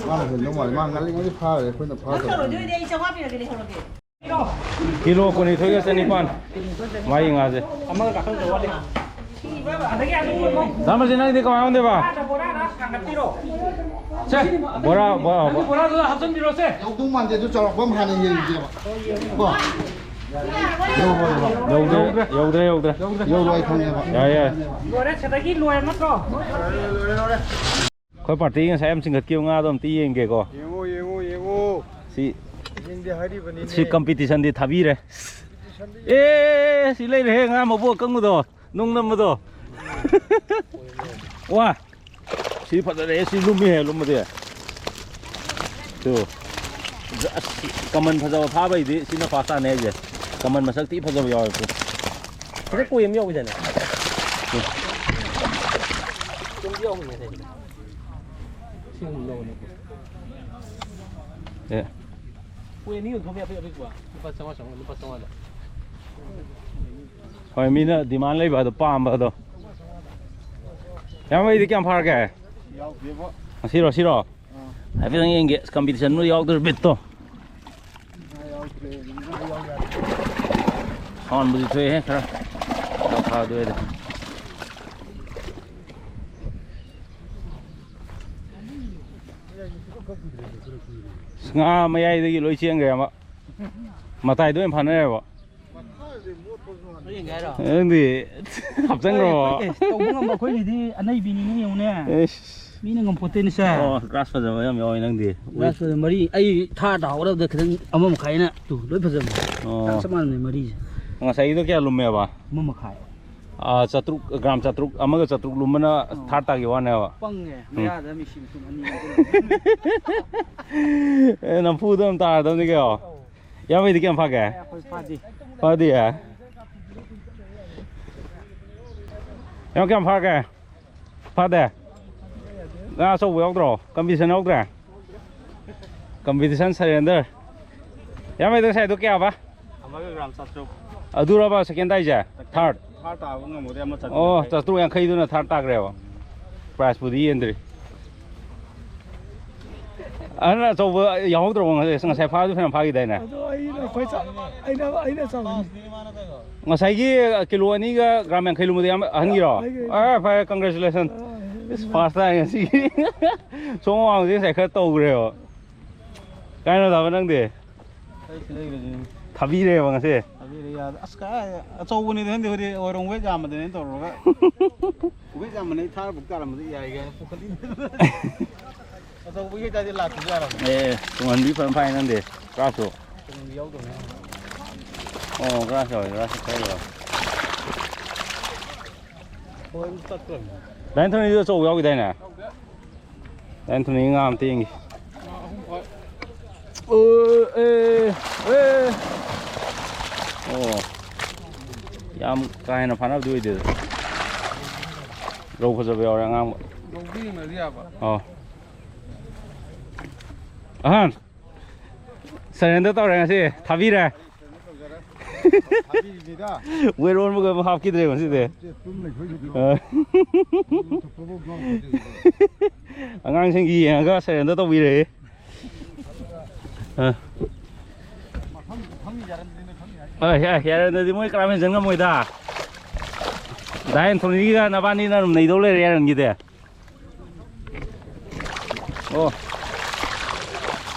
ꯃꯥꯅ ꯍꯦꯟꯗꯧ ꯃꯥꯜꯂꯦ꯫ ꯃꯥ ꯉꯜꯂꯤꯉꯩꯗ ꯐꯥꯔꯦ, ꯑꯩꯈꯣꯏꯅ ꯅꯪ ꯐꯥꯗꯕ꯫ ꯇꯧꯔꯣꯏꯗꯣꯏꯗꯤ ꯑꯩ ꯆꯥꯝꯃꯉꯥ ꯄꯤꯔꯒꯦ, ꯂꯩꯍꯧꯔꯒꯦ꯫ ꯀꯤꯂꯣ ꯀꯨꯟꯅꯤꯊꯣꯏꯒ ꯆꯅꯤꯄꯥꯟ꯫ ꯃꯥꯒꯤ ꯉꯥꯁꯦ꯫ ꯑꯃꯒ ꯀꯥꯈꯠꯂꯛꯇ ꯋꯥꯠꯂꯤ꯫ ꯗꯥ ꯑꯃꯔꯖꯤꯠ, ꯅꯪꯗꯤ ꯀꯃꯥꯏ ꯑꯣꯟꯗꯣꯏꯕ? ꯁꯦ, ꯕꯣꯔꯥ, ꯕꯣꯔꯥ, ꯕꯣꯔꯥ꯫ ꯕꯣꯔꯥꯗꯨꯗ ꯍꯥꯞꯆꯤꯟꯕꯤꯔꯣ, ꯁꯦ꯫ ꯌꯧꯗꯧ ꯃꯥꯟꯗꯦ, ꯑꯗꯨ ꯆꯥꯎꯔꯥꯛꯄ ꯑꯃ ꯍꯥꯟꯅ ꯌꯦꯡꯒꯦꯕ꯫ ꯀꯣ? ꯌꯧꯕ꯭ꯔꯣ? ꯌꯧꯗ꯭ꯔꯦ, ꯌꯧꯗ꯭ꯔꯦ, ꯌꯧꯗ꯭ꯔꯦ꯫ ꯌꯧꯔꯣꯏ ꯈꯪꯉꯦꯕ꯫ ꯌꯥꯔꯦ, ꯌꯥꯔꯦ꯫ ꯂꯣꯏꯔꯦ, ꯁꯤꯗꯒꯤ ꯂꯣꯏꯔꯦ ꯅꯠꯇ꯭ꯔꯣ? ꯑꯩꯈꯣꯏ party ꯉꯁꯥꯏ ꯌꯥꯝ ꯆꯤꯡꯈꯠꯈꯤꯕ ꯉꯥꯗꯣ ꯑꯝꯇ ꯌꯦꯡꯒꯦꯀꯣ꯫ ꯌꯦꯡꯉꯣ, ꯌꯦꯡꯉꯣ, ꯌꯦꯡꯉꯣ꯫ ꯁꯤ, ꯌꯦꯡꯗꯦ ꯍꯥꯏꯔꯤꯕꯅꯤꯅꯦ꯫ ꯁꯤ competition ꯗꯤ ꯊꯥꯕꯤꯔꯦ꯫ ꯑꯦ, ꯁꯤ ꯂꯩꯔꯦꯍꯦ, ꯉꯥ ꯃꯕꯨꯛ ꯑꯀꯪꯕꯗꯣ, ꯅꯨꯡ ꯅꯝꯕꯗꯣ꯫ ꯋꯥ, ꯁꯤ ꯐꯖꯔꯦ, ꯁꯤ ꯂꯨꯝꯃꯤꯍꯦ, ꯂꯨꯝꯕꯗꯤ꯫ ꯇꯨ꯫ ꯑꯁ, ꯀꯃꯟ ꯐꯖꯕ ꯐꯥꯕꯩꯗꯤ ꯁꯤꯅ first ꯇꯥꯅꯦ ꯍꯥꯏꯁꯦ꯫ ꯀꯃꯟ ꯃꯁꯛ ꯊꯤ ꯐꯖꯕ ꯌꯥꯎꯋꯦ, ꯇꯨ꯫ ꯁꯤꯗ ꯀꯣꯏ ꯑꯃ ꯌꯥꯎꯋꯤꯗꯅ꯫ ꯇꯨ꯫ ꯁꯤ ꯑꯍꯨꯝ ꯂꯧꯕꯅꯦ꯫ ꯑꯦ꯫ ꯄꯣꯏ ꯑꯅꯤ ꯌꯣꯟꯊꯣꯛꯅꯤ ꯑꯄꯤꯛ ꯑꯄꯤꯛꯄ꯫ ꯂꯨꯄꯥ ꯆꯥꯝꯃꯉꯥ ꯆꯥꯝꯃꯉꯥ, ꯂꯨꯄꯥ ꯆꯥꯝꯃꯉꯥꯗ꯫ ꯍꯣꯏ, ꯃꯤꯅ demand ꯂꯩꯕ ꯑꯗꯣ, ꯄꯥꯝꯕ ꯑꯗꯣ꯫ ꯏꯌꯥꯝꯕ, ꯑꯩꯗꯤ ꯀꯌꯥꯝ ꯐꯥꯔꯒꯦ? ꯌꯥꯎꯗꯦꯕꯣ꯫ ꯉꯁꯤꯔꯣ, ꯁꯤꯔꯣ? ꯑꯥ꯫ ꯍꯥꯏꯐꯦꯠꯇꯪ ꯌꯦꯡꯒꯦ꯫ Competition ꯕꯨ ꯌꯥꯎꯗꯣꯏꯔ ꯕꯤꯠꯇꯣ꯫ ꯉꯥ ꯌꯥꯎꯗ꯭ꯔꯦ, ꯉꯥ ꯌꯥꯎ ꯌꯥꯗ꯭ꯔꯦ꯫ Sound ꯕꯨꯗꯤ ꯊꯣꯛꯑꯦꯍꯦ ꯈꯔ꯫ ꯌꯥꯝ ꯐꯥꯗꯣꯏꯗ꯫ ꯉꯥ ꯃꯌꯥꯏꯗꯒꯤ ꯂꯣꯏ ꯆꯦꯟꯈ꯭ꯔꯦ ꯑꯃ꯫ ꯃꯇꯥꯏꯗ ꯑꯣꯏꯅ ꯐꯥꯅꯔꯦꯕ꯫ ꯅꯪꯗꯤ ꯍꯥꯞꯆꯟꯈ꯭ꯔꯕꯣ? ꯑꯦ, ꯇꯧꯕ ꯉꯝꯕ ꯑꯩꯈꯣꯏꯒꯤꯗꯤ ꯑꯅꯩꯕꯤꯅꯤꯅꯦ, ꯌꯦꯡꯉꯨꯅꯦ꯫ ꯏꯁ꯫ ꯃꯤꯅ ꯉꯝꯄꯣꯠꯇꯦꯅꯦ ꯁꯦ꯫ ꯑꯣ, grass ꯐꯖꯕ ꯌꯥꯝ ꯌꯥꯎꯋꯦ ꯅꯪꯗꯤ꯫ Grass ꯐꯖꯕ ꯃꯔꯤ, ꯑꯩ ꯊꯥꯔ ꯇꯥꯍꯧꯒꯗꯕꯗ ꯈꯤꯇꯪ ꯑꯃ ꯃꯈꯥꯏꯅ ꯇꯨ, ꯂꯣꯏ ꯐꯖꯕꯅꯦ꯫ ꯑꯣ꯫ ꯆꯞ ꯆꯞ ꯃꯥꯟꯅꯩ ꯃꯔꯤꯁꯦ꯫ ꯉꯁꯥꯏꯒꯤꯗꯣ ꯀꯌꯥ ꯂꯨꯝꯃꯦꯕ? ꯑꯃ ꯃꯈꯥꯏ꯫ ꯑꯥ, ꯆꯥꯇ꯭ꯔꯨꯛ, gram ꯆꯥꯇ꯭ꯔꯨꯛ, ꯑꯃꯒ ꯆꯥꯇ꯭ꯔꯨꯛ ꯂꯨꯝꯕꯅ ꯑꯧ꯫ Third ꯇꯥꯈꯤꯕ ꯋꯥꯅꯦꯕ꯫ ꯄꯪꯉꯦ, ꯎꯝ꯫ ꯃꯌꯥꯗ ꯃꯤꯁꯤ ꯃꯇꯨꯝ ꯑꯅꯤ ꯑꯍꯨꯝ꯫ ꯑꯦ, ꯅꯝꯐꯨꯗ ꯑꯗꯨꯝ ꯇꯥꯔꯗꯕꯅꯤ ꯀꯩꯅꯣ꯫ ꯑꯧ꯫ ꯏꯌꯥꯝꯕꯩꯗꯤ ꯀꯌꯥꯝ ꯐꯥꯒꯦ? ꯑꯦ, ꯑꯩꯈꯣꯏ ꯐꯥꯗꯦ꯫ ꯐꯥꯗꯤꯌꯦ? ꯏꯌꯥꯝꯕ ꯀꯌꯥꯝ ꯐꯥꯒꯦ? ꯐꯥꯗꯦ? ꯉꯥ ꯑꯆꯧꯕ ꯌꯥꯎꯗ꯭ꯔꯣ? Competition ꯌꯥꯎꯗ꯭ꯔꯦ? Competition surrender꯫ ꯏꯌꯥꯝꯕꯩꯗꯣ ꯉꯁꯥꯏꯗꯣ ꯀꯌꯥꯕ? ꯑꯃꯒ gram ꯆꯥꯇ꯭ꯔꯨꯛ꯫ ꯑꯗꯨꯔꯕ second ꯇꯥꯏꯁꯦ? Third? Third ꯇꯥꯕ ꯉꯝꯃꯗꯤ ꯑꯃ ꯆꯥꯇ꯭ꯔꯨꯛ ꯑꯣ, ꯌꯥꯡꯈꯩ꯫ ꯆꯥꯇ꯭ꯔꯨꯛ ꯌꯥꯡꯈꯩꯗꯨꯅ third ꯇꯥꯈ꯭ꯔꯦꯕ꯫ Prize ꯄꯨꯗꯤ ꯌꯦꯟꯗ꯭ꯔꯤ꯫ ꯑꯍꯟ ꯑꯆꯧꯕ ꯌꯥꯎꯍꯧꯗ꯭ꯔꯕꯣ ꯉꯁꯥꯏ? ꯉꯁꯥꯏ ꯐꯥꯕꯗꯨ ꯐꯅꯌꯥꯝ ꯐꯥꯈꯤꯗꯥꯏꯅꯦ? ꯑꯗꯣ ꯑꯩꯅ ꯈ꯭ꯋꯥꯏ ꯆꯥ-, ꯑꯩꯅ, ꯑꯩꯅ ꯆꯥꯎꯕꯅꯤ꯫ ꯉꯁꯥꯏꯒꯤ ꯀꯤꯂꯣ ꯑꯅꯤꯒ gram ꯌꯥꯡꯈꯩ ꯂꯨꯝꯕꯗꯤ ꯌꯥꯝ ꯑꯍꯟꯒꯤꯔꯣ? ꯑꯩꯒꯤ꯫ ꯑꯦ, ꯐꯔꯦ, congratulation꯫ ꯑꯥ, ꯏꯁ, first ꯇꯥꯏ ꯉꯁꯤꯒꯤ꯫ ꯁꯣꯝ ꯋꯥꯡꯃꯁꯦ ꯉꯁꯥꯏ ꯈꯔ ꯇꯧꯈ꯭ꯔꯦꯕ꯫ ꯀꯥꯏꯅꯣ ꯇꯥꯕ ꯅꯪꯗꯤ? ꯑꯩ ꯁꯤꯗ ꯂꯩꯕꯁꯤꯅꯤ꯫ ꯊꯥꯕꯤꯔꯦꯕ ꯉꯁꯤ? ꯊꯥꯕꯤꯔꯦ, ꯌꯥꯗꯦ꯫ ꯑꯁ, ꯀꯥꯏ ꯑꯆꯧꯕꯅꯤꯗ ꯈꯪꯗꯦ, ꯑꯩꯈꯣꯏꯗꯤ ꯑꯣꯏꯔꯣꯡ weight ꯌꯥꯝꯕꯗꯅꯦ ꯇꯧꯔꯒ꯫ Weight ꯌꯥꯝꯕꯅꯦ, ꯑꯩ ꯊꯥꯔ ꯕꯨꯛ ꯇꯥꯔꯝꯕꯗ ꯌꯥꯏ ꯀꯥꯏꯅ ꯄꯨꯈꯠꯂꯤꯅꯦ꯫ ꯑꯆꯧꯕꯒꯤ ꯑꯣꯏꯇꯥꯔꯗꯤ ꯂꯥꯛꯈꯤꯕꯁꯨ ꯌꯥꯔꯝꯅꯦ꯫ ꯑꯦ, ꯇꯨꯡꯍꯟꯕꯤ ꯐꯖꯅ ꯐꯥꯏ ꯅꯪꯗꯤ꯫ Grass ꯁꯨ? ꯇꯨꯡꯍꯟꯕꯤ ꯌꯥꯎꯗꯕꯅꯦ꯫ ꯑꯣ, grass ꯌꯥꯎꯋꯦ, grass ꯈꯔ ꯌꯥꯎꯋꯦ꯫ ꯍꯣꯏ, ꯑꯗꯨꯝ ꯆꯠꯈ꯭ꯔꯕꯅꯦ꯫ ꯗꯥ ꯑꯦꯟꯊꯣꯅꯤꯗꯨ ꯑꯆꯧꯕ ꯌꯥꯎꯈꯤꯗꯥꯏꯅꯦ? ꯌꯥꯎꯗꯦ꯫ ꯗꯥ ꯑꯦꯟꯊꯣꯅꯤ ꯉꯥ ꯑꯝꯇ ꯌꯦꯡꯒꯦ꯫ ꯉꯥ ꯑꯍꯨꯝ ꯐꯥꯏ꯫ ꯑꯣ, ꯑꯦ, ꯑꯦ꯫ ꯑꯣ꯫ ꯌꯥꯝ ꯀꯥ ꯍꯦꯟꯅ ꯐꯥꯅꯕꯗꯤ ꯑꯣꯏꯗꯦꯗ꯫ ꯔꯧ ꯐꯖꯕ ꯌꯥꯎꯔꯦ ꯑꯉꯥꯡꯕ꯫ ꯂꯧꯕꯤ ꯌꯦꯡꯅꯁꯤ ꯌꯥꯕ? ꯑꯣ꯫ ꯑꯍꯟ꯫ ꯁꯔꯦꯟꯗꯔ ꯇꯧꯔꯦ ꯉꯁꯤ꯫ ꯊꯥꯕꯤꯔꯦ꯫ ꯊꯥꯕꯤꯔꯤꯅꯤꯗ꯫ ꯋꯦꯠ ꯑꯣꯟꯕꯒ ꯑꯃ ꯍꯥꯞꯈꯤꯗ꯭ꯔꯦ ꯉꯁꯤꯗꯤ꯫ ꯇꯨꯝ ꯂꯩꯊꯣꯛꯏꯗꯨꯗꯤ꯫ ꯑ꯫ ꯇꯨꯝꯊꯣꯛꯄꯕꯨ ꯉꯝꯗꯦ꯫ ꯑꯉꯥꯡꯁꯤꯡꯒꯤ ꯌꯦꯡꯉꯒ ꯁꯔꯦꯟꯗꯔ ꯇꯧꯕꯤꯔꯦ꯫ ꯑ꯫ ꯑ, ꯌꯥ-, ꯌꯥꯔꯦ, ꯑꯗꯨꯗꯤ ꯃꯣꯏ ꯀꯅꯥꯝ ꯍꯦꯟꯖꯟ ꯉꯝꯃꯣꯏꯗ꯫ ꯗꯥ ꯑꯦꯟꯊꯣꯅꯤꯒ ꯅꯕꯥꯅꯤꯅ ꯑꯗꯨꯝ ꯅꯩꯗꯧ ꯂꯩꯔꯦ, ꯌꯥꯔꯟꯒꯤꯗꯤ꯫ ꯑꯣ꯫ ꯑꯣ꯫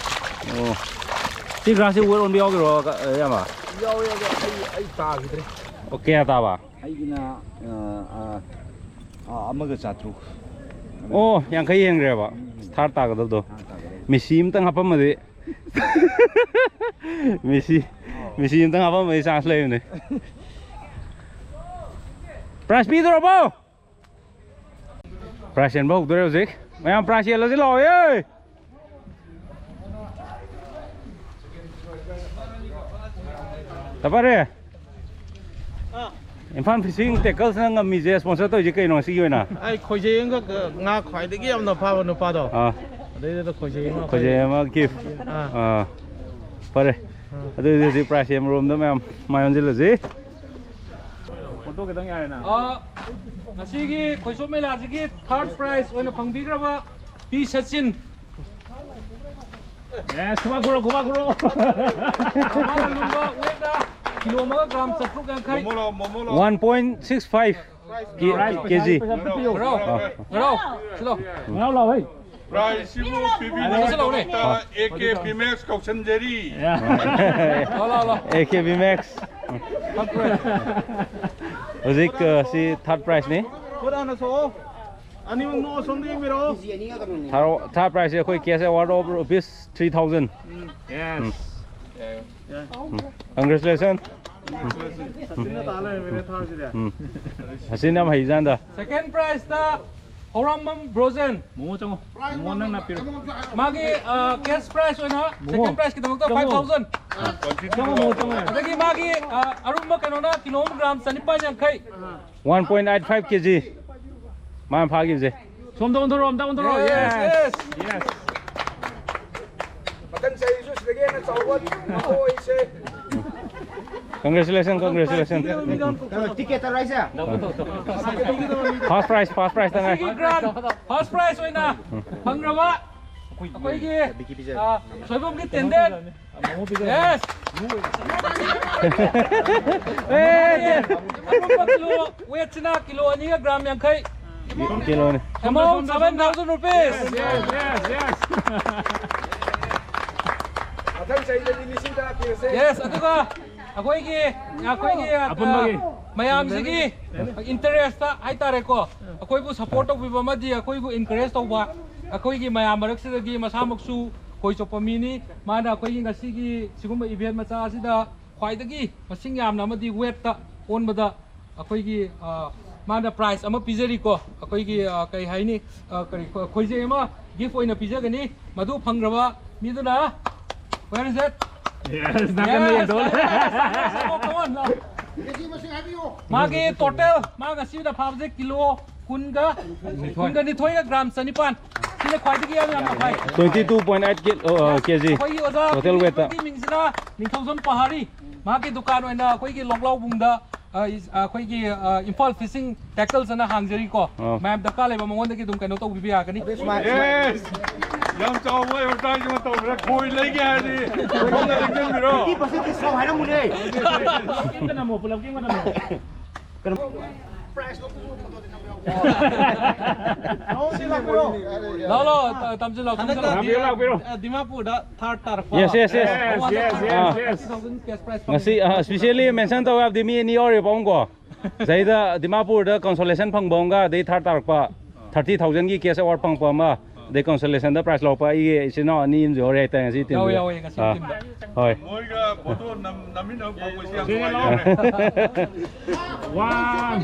ꯁꯤ ꯒ꯭ꯔꯥꯁꯁꯤ ꯋꯦꯠ ꯑꯣꯟꯕ ꯌꯥꯎꯒꯤꯔꯣ, ꯀ-, ꯏꯌꯥꯝꯕ? ꯌꯥꯎꯋꯦ, ꯑꯗꯣ ꯑꯩ, ꯑꯩ ꯇꯥꯈꯤꯗ꯭ꯔꯦ꯫ ꯑꯣ, ꯀꯌꯥ ꯇꯥꯕ? ꯑꯩꯒꯤꯅ, ꯑ, ꯑ, ꯑ, ꯑꯃꯒ ꯆꯥꯇ꯭ꯔꯨꯛ꯫ ꯑꯣ, ꯌꯥꯡꯈꯩ ꯍꯦꯟꯈ꯭ꯔꯦꯕ꯫ ꯎꯝ꯫ ꯊꯥꯔꯠ ꯇꯥꯒꯗꯕꯗꯣ꯫ ꯊꯥꯔꯠ ꯇꯥꯒꯗꯕꯗꯣ꯫ ꯃꯦꯁꯤ ꯑꯝꯇꯪ ꯍꯥꯞꯄꯝꯃꯗꯤ꯫ ꯃꯦꯁꯤ, ꯑꯣ꯫ ꯃꯦꯁꯤ ꯑꯝꯇꯪ ꯍꯥꯞꯄꯝꯃꯗꯤ ꯆꯥꯟꯁ ꯂꯩꯕꯅꯦ꯫ ꯄ꯭ꯔꯥꯏꯖ ꯄꯤꯗꯣꯔꯕꯣ? ꯄ꯭ꯔꯥꯏꯖ ꯌꯦꯟꯕ ꯍꯧꯗꯣꯔꯦ ꯍꯧꯖꯤꯛ꯫ ꯃꯌꯥꯝ ꯄ꯭ꯔꯥꯏꯖ ꯌꯦꯜꯂꯁꯤ ꯂꯥꯛꯑꯣ, ꯑꯦ! ꯇꯄꯥꯔꯦ꯫ ꯏꯝꯐꯥꯜ ꯐꯤꯁꯤꯡ ꯇꯦꯀꯜꯁꯅ ꯉꯝꯃꯤꯁꯦ, ꯁ꯭ꯄꯣꯟꯁꯔ ꯇꯧꯔꯤꯁꯦ ꯀꯩꯅꯣ ꯉꯁꯤꯒꯤ ꯑꯣꯏꯅ? ꯑꯩ ꯈꯣꯏꯖꯩ ꯑꯃꯒ ꯉꯥ ꯈ꯭ꯋꯥꯏꯗꯒꯤ ꯌꯥꯝꯅ ꯐꯥꯕ ꯅꯨꯄꯥꯗꯣ꯫ ꯑꯥ꯫ ꯑꯗꯩꯗꯨꯗ ꯈꯣꯏꯖꯩ ꯑꯃ ꯈꯣꯏꯖꯩ ꯑꯃ ꯒꯤꯐ꯫ ꯑꯥ꯫ ꯑꯥ꯫ ꯐꯔꯦ꯫ ꯑꯥ꯫ ꯑꯗꯨꯗꯤ ꯍꯧꯖꯤꯛ ꯄ꯭ꯔꯥꯏꯖ ꯁꯦꯝꯕꯔꯣꯝꯗ ꯃꯌꯥꯝ ꯃꯥꯏ ꯑꯣꯟꯁꯤꯜꯂꯁꯤ꯫ ꯐꯣꯇꯣ ꯈꯤꯇꯪ ꯌꯥꯔꯦꯅ꯫ ꯑꯥ, ꯉꯁꯤꯒꯤ ꯈꯣꯏꯁꯣꯝ ꯃꯦꯂꯥꯁꯤꯒꯤ ꯊꯥꯔꯠ ꯄ꯭ꯔꯥꯏꯖ ꯑꯣꯏꯅ ꯐꯪꯕꯤꯈ꯭ꯔꯕ ꯄꯤ ꯁꯆꯤꯟ꯫ ꯑꯦ, ꯈꯨꯕꯥꯛ ꯈꯨꯔꯣ, ꯈꯨꯕꯥꯛ ꯈꯨꯔꯣ꯫ ꯃꯥꯅ ꯂꯨꯝꯕ ꯋꯦꯠꯅ ꯀꯤꯂꯣ ꯑꯃꯒ ꯒ꯭ꯔꯥꯝ ꯆꯥꯇ꯭ꯔꯨꯛ ꯌꯥꯡꯈꯩ꯫ ꯃꯣꯃꯣ ꯂꯥꯎ, ꯃꯣꯃꯣ ꯂꯥꯎ꯫ ꯋꯥꯟ ꯄꯣꯏꯟ ꯁꯤꯛꯁ ꯐꯥꯏꯚ ꯀꯦ-, ꯄ꯭ꯔꯥꯏꯖ ꯀꯦꯖꯤ꯫ ꯄꯩꯁꯥ ꯄꯤꯕꯤꯌꯨ꯫ ꯉꯔꯥꯎ, ꯑꯥ꯫ ꯉꯔꯥꯎ, ꯁꯤꯂꯣ꯫ ꯉꯔꯥꯎ ꯂꯥꯎ, ꯍꯩ꯫ ꯄ꯭ꯔꯥꯏꯖꯁꯤꯕꯨ ꯄꯤꯕꯤꯅꯕ ꯉꯔꯥꯎ ꯁꯤꯂꯣ, ꯍꯣꯅꯦ꯫ ꯗꯃꯛꯇ ꯑꯦ ꯀꯦ ꯕꯤꯃꯦꯛꯁ ꯀꯧꯁꯟꯖꯔꯤ꯫ ꯌꯥ꯫ ꯂꯥꯎ, ꯂꯥꯎ, ꯂꯥꯎ꯫ A K ꯕꯤꯃꯦꯛꯁ꯫ ꯍꯧꯖꯤꯛ, ꯑ, ꯁꯤ ꯊꯥꯔꯠ ꯄ꯭ꯔꯥꯏꯖꯅꯤ꯫ ꯈꯨꯠ ꯍꯥꯟꯅ ꯁꯣꯛꯑꯣ꯫ ꯑꯅꯤꯃꯛ ꯅꯣꯛꯑꯣ, ꯁꯣꯝꯗ ꯌꯦꯡꯕꯤꯔꯛꯑꯣ꯫ ꯊꯥꯔꯣ-, ꯊꯥꯔꯠ ꯄ꯭ꯔꯥꯏꯖꯁꯦ ꯑꯩꯈꯣꯏ cash award of rupees three thousand꯫ Um. Yes꯫ ꯎꯝ꯫ ꯌꯥꯏ꯫ ꯎꯝ꯫ Congratulations꯫ ꯁꯤꯅ ꯇꯥ ꯂꯩꯔꯝꯃꯦꯅꯦ ꯊꯥꯔꯁꯤꯗꯤ꯫ ꯎꯝ꯫ ꯑꯁꯤꯅ ꯌꯥꯝ ꯍꯩꯖꯥꯟꯗ꯫ ꯁꯦꯀꯦꯟ ꯄ꯭ꯔꯥꯏꯖꯇ ꯍꯧꯔꯥꯝꯕꯝ ꯕ꯭ꯔꯣꯖꯦꯟ꯫ ꯃꯣꯃꯣ ꯆꯪꯉꯣ꯫ ꯃꯣꯃꯣ ꯅꯪꯅ ꯄꯤꯔꯣ꯫ ꯃꯥꯒꯤ, ꯑ, cash prize ꯑꯣꯏꯅ ꯃꯣꯃꯣ꯫ ꯁꯦꯀꯦꯟ ꯄ꯭ꯔꯥꯏꯖꯀꯤꯗꯃꯛꯇ ꯆꯪꯉꯣ꯫ Five thousand. ꯆꯪꯉꯣ, ꯃꯣꯃꯣ ꯆꯪꯉꯣ꯫ ꯑꯗꯒꯤ ꯃꯥꯒꯤ, ꯑ, ꯑꯔꯨꯝꯕ ꯀꯩꯅꯣꯅ ꯀꯤꯂꯣ ꯑꯃ ꯒ꯭ꯔꯥꯝ ꯆꯅꯤꯄꯥꯟ ꯌꯥꯡꯈꯩ꯫ One point eight five ꯀꯦꯖꯤ꯫ ꯃꯥꯅ ꯐꯥꯈꯤꯕꯁꯦ꯫ ꯁꯣꯝꯗ ꯑꯣꯟꯊꯣꯔꯛꯑꯣ, ꯑꯝꯇ ꯑꯣꯟꯊꯣꯔꯛꯑꯣ꯫ Yes, yes, yes. Yes. ꯃꯊꯪ ꯆꯍꯤꯁꯨ ꯁꯤꯗꯒꯤ ꯍꯦꯟꯅ ꯆꯥꯎꯕ ꯑꯣꯏꯁꯦ꯫ Congratulations, congratulations. ꯀꯩꯅꯣ, ticket ꯇꯔꯥ ꯍꯥꯏꯁꯦ? First prize, first prize ꯇ ꯉꯥꯏ꯫ ꯉꯁꯤꯒꯤ grand first prize ꯑꯣꯏꯅ ꯐꯪꯈ꯭ꯔꯕ ꯑꯩꯈꯣꯏꯒꯤ, ꯑ, ꯁꯣꯏꯕꯝꯒꯤ ꯇꯦꯟꯗꯦꯟ꯫ Yes. ꯑꯦ! ꯑꯔꯨꯝꯕ ꯀꯤꯂꯣ, weightꯁꯤꯅ ꯀꯤꯂꯣ ꯑꯅꯤꯒ gram ꯌꯥꯡꯈꯩ꯫ ꯀꯤꯂꯣꯅꯤ꯫ Amount seven thousand rupees꯫ Yes, yes, yes, yes. ꯃꯊꯪ ꯆꯍꯤꯗꯗꯤ ꯂꯤꯁꯤꯡ ꯇꯔꯥ ꯄꯤꯔꯁꯦ꯫ Yes, ꯑꯗꯨꯒ ꯑꯩꯈꯣꯏꯒꯤ, ꯑꯩꯈꯣꯏꯒꯤ, ꯑ, ꯑꯄꯨꯟꯕꯒꯤ꯫ ꯃꯌꯥꯝꯁꯤꯒꯤ interest ꯍꯥꯏꯇꯥꯔꯦꯀꯣ, ꯑꯩꯈꯣꯏꯕꯨ support ꯇꯧꯕꯤꯕ ꯑꯃꯗꯤ ꯑꯩꯈꯣꯏꯕꯨ encourage ꯇꯧꯕ, ꯑꯩꯈꯣꯏꯒꯤ ꯃꯌꯥꯝ ꯃꯔꯛꯁꯤꯗꯒꯤ ꯃꯁꯥꯃꯛꯁꯨ ꯈꯣꯏ ꯆꯣꯞꯄ ꯃꯤꯅꯤ꯫ ꯃꯥꯅ ꯑꯩꯈꯣꯏꯒꯤ ꯉꯁꯤꯒꯤ ꯁꯤꯒꯨꯝꯕ event ꯃꯆꯥ ꯑꯁꯤꯗ ꯈ꯭ꯋꯥꯏꯗꯒꯤ ꯃꯁꯤꯡ ꯌꯥꯝꯅ ꯑꯃꯗꯤ weightꯇ ꯑꯣꯟꯕꯗ ꯑꯩꯈꯣꯏꯒꯤ, ꯑ, ꯃꯥꯅ prize ꯑꯃ ꯄꯤꯖꯔꯤꯀꯣ꯫ ꯑꯩꯈꯣꯏꯒꯤ, ꯑ, ꯀꯩ ꯍꯥꯏꯅꯤ, ꯑ, ꯀꯔꯤ, ꯈꯣ-, ꯈꯣꯏꯖꯩ ꯑꯃ gift ꯑꯣꯏꯅ ꯄꯤꯖꯒꯅꯤ꯫ ꯃꯗꯨ ꯐꯪꯈ꯭ꯔꯕ ꯃꯤꯗꯨꯅ, where is it? Yes, ꯅꯥꯀꯟꯗ Yes, ꯌꯦꯡꯊꯣꯛꯑꯣ꯫ Yes, yes, yes. Oh, come on, now. ꯃꯥꯒꯤ total, ꯃꯥ ꯉꯁꯤꯗ ꯐꯥꯕꯁꯦ ꯀꯤꯂꯣ ꯀꯨꯟꯒ, ꯀꯨꯟꯒ ꯅꯤꯊꯣꯏꯒ gram ꯆꯅꯤꯄꯥꯟ꯫ ꯁꯤꯅ ꯈ꯭ꯋꯥꯏꯗꯒꯤ ꯌꯥꯝ ꯌꯥꯝꯅ ꯐꯥꯏ꯫ Twenty two point eight kilo, ꯑ, K G꯫ ꯑꯩꯈꯣꯏꯒꯤ ꯑꯣꯖꯥ total weightꯇ꯫ ꯄꯤꯕꯤꯕꯒꯤ ꯃꯤꯡꯁꯤꯅ ꯅꯤꯡꯊꯧꯖꯝ ꯄꯍꯥꯔꯤ꯫ ꯃꯍꯥꯛꯀꯤ ꯗꯨꯀꯥꯟ ꯑꯣꯏꯅ ꯑꯩꯈꯣꯏꯒꯤ ꯂꯣꯛꯂꯥꯎꯕꯨꯡꯗ, ꯑ, ꯏꯁ-, ꯑ, ꯑꯩꯈꯣꯏꯒꯤ, ꯑ, ꯏꯝꯐꯥꯜ fishing tackles ꯑꯅ ꯍꯥꯡꯖꯔꯤꯀꯣ꯫ ꯑꯣ꯫ ꯃꯌꯥꯝ ꯗꯔꯀꯥꯔ ꯂꯩꯕ ꯃꯉꯣꯟꯗꯒꯤ ꯑꯗꯨꯝ ꯀꯩꯅꯣ ꯇꯧꯕꯤꯕ ꯌꯥꯒꯅꯤ꯫ ꯑꯗꯨ ꯁꯨꯃꯥꯏ-, Yes! ꯌꯥꯝ ꯆꯥꯎꯕ advertise ꯑꯃ ꯇꯧꯈ꯭ꯔꯦ꯫ ꯈꯣꯏ ꯂꯩꯒꯦ ꯍꯥꯏꯔꯗꯤ ꯁꯣꯝꯗ ꯂꯦꯡꯁꯤꯟꯕꯤꯔꯣ꯫ Fifty percent discount ꯍꯥꯏꯔꯝꯃꯨꯅꯦ꯫ ꯄꯨꯂꯞꯀꯤ ꯑꯃ ꯅꯝꯃꯣ, ꯄꯨꯂꯞꯀꯤ ꯑꯃ ꯅꯝꯃꯣ꯫ ꯂꯥꯛꯑꯣ, ꯂꯥꯛꯑꯣ, ꯇ-, ꯇꯝꯁꯤꯜꯂꯣ, ꯇꯝꯁꯤꯜꯂꯣ꯫ ꯍꯟꯗꯛꯇ ꯂꯥꯛꯄꯤꯔꯣ, ꯂꯥꯛꯄꯤꯔꯣ꯫ ꯗꯤ-, ꯑ, ꯗꯤꯃꯥꯄꯨꯔꯗ third ꯇꯥꯔꯛꯄ꯫ Yes, yes, yes. Yes, yes, yes, ꯑꯥ꯫ Yes. Thirty thousand cash prize ꯉꯁꯤ, ꯑ, specially mention ꯇꯧ ꯌꯥꯕꯗꯤ ꯃꯤ ꯑꯅꯤ ꯌꯥꯎꯔꯤꯕ ꯄꯥꯎꯡꯀꯣ꯫ ꯁꯤꯗꯩꯗ ꯗꯤꯃꯥꯄꯨꯔꯗ consolation ꯐꯪꯕ ꯑꯃꯒ ꯑꯗꯩ third ꯇꯥꯔꯛꯄ thirty thousandꯒꯤ cash award ꯐꯪꯉꯛꯄ ꯑꯃ, ꯑꯗꯩ consolationꯗ prize ꯂꯧꯔꯛꯄ ꯑꯩꯒꯤ ꯏꯆꯤꯟ ꯏꯅꯥꯎ ꯑꯅꯤ ꯑꯃꯁꯨ ꯌꯥꯎꯔꯦ ꯍꯥꯏꯇꯥꯔꯦ ꯉꯁꯤ teamꯗꯨꯗ꯫ ꯌꯥꯎꯋꯦ, ꯌꯥꯎꯋꯦ, ꯉꯁꯤ ꯑꯥ꯫ Teamꯗ꯫ ꯍꯣꯏ꯫ ꯃꯣꯏꯒ photo ꯅꯝ-, ꯅꯝꯃꯤꯟꯅꯕ ꯐꯪꯕꯁꯤ ꯌꯥꯝ ꯁꯤꯅꯦ ꯅꯨꯡꯉꯥꯏꯖꯔꯦ꯫ ꯂꯥꯎꯔꯦ꯫ One.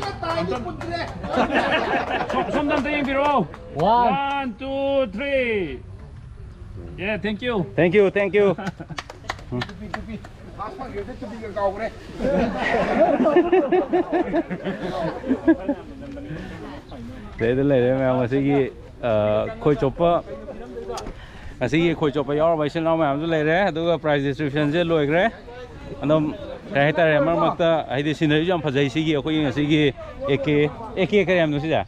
ꯁꯣꯝ-, ꯁꯣꯝꯗ ꯑꯝꯇ ꯌꯦꯡꯕꯤꯔꯛꯑꯣ꯫ One. One, two, three. Yeah, thank you. Thank you, thank you. First ꯐꯪꯈꯤꯕꯗ ꯇꯨꯄꯤꯒ ꯀꯥꯎꯈ꯭ꯔꯦ꯫ ꯁꯤꯗꯩꯗ ꯂꯩꯔꯦ ꯃꯌꯥꯝ꯫ ꯉꯁꯤꯒꯤ ꯑ, ꯈꯣꯏ ꯆꯣꯞꯄ, ꯉꯁꯤꯒꯤ ꯈꯣꯏ ꯆꯣꯞꯄ ꯌꯥꯎꯔꯕ ꯏꯆꯤꯜ ꯏꯅꯥꯎ ꯃꯌꯥꯝꯁꯨ ꯂꯩꯔꯦ꯫ ꯑꯗꯨꯒ prize distribution ꯁꯦ ꯂꯣꯏꯈ꯭ꯔꯦ꯫ ꯑꯗꯨꯝ ꯀꯩ ꯍꯥꯏꯇꯥꯔꯦ, ꯃꯔꯛ ꯃꯔꯛꯇ ꯍꯥꯏꯗꯤ scenery ꯁꯨ ꯌꯥꯝ ꯐꯖꯩ ꯁꯤꯒꯤ ꯑꯩꯈꯣꯏꯒꯤ ꯉꯁꯤꯒꯤ ꯑꯦ ꯀꯦ, ꯑꯦ ꯀꯦ ꯀꯔꯤ ꯍꯥꯏꯕꯅꯣ ꯁꯤꯁꯦ?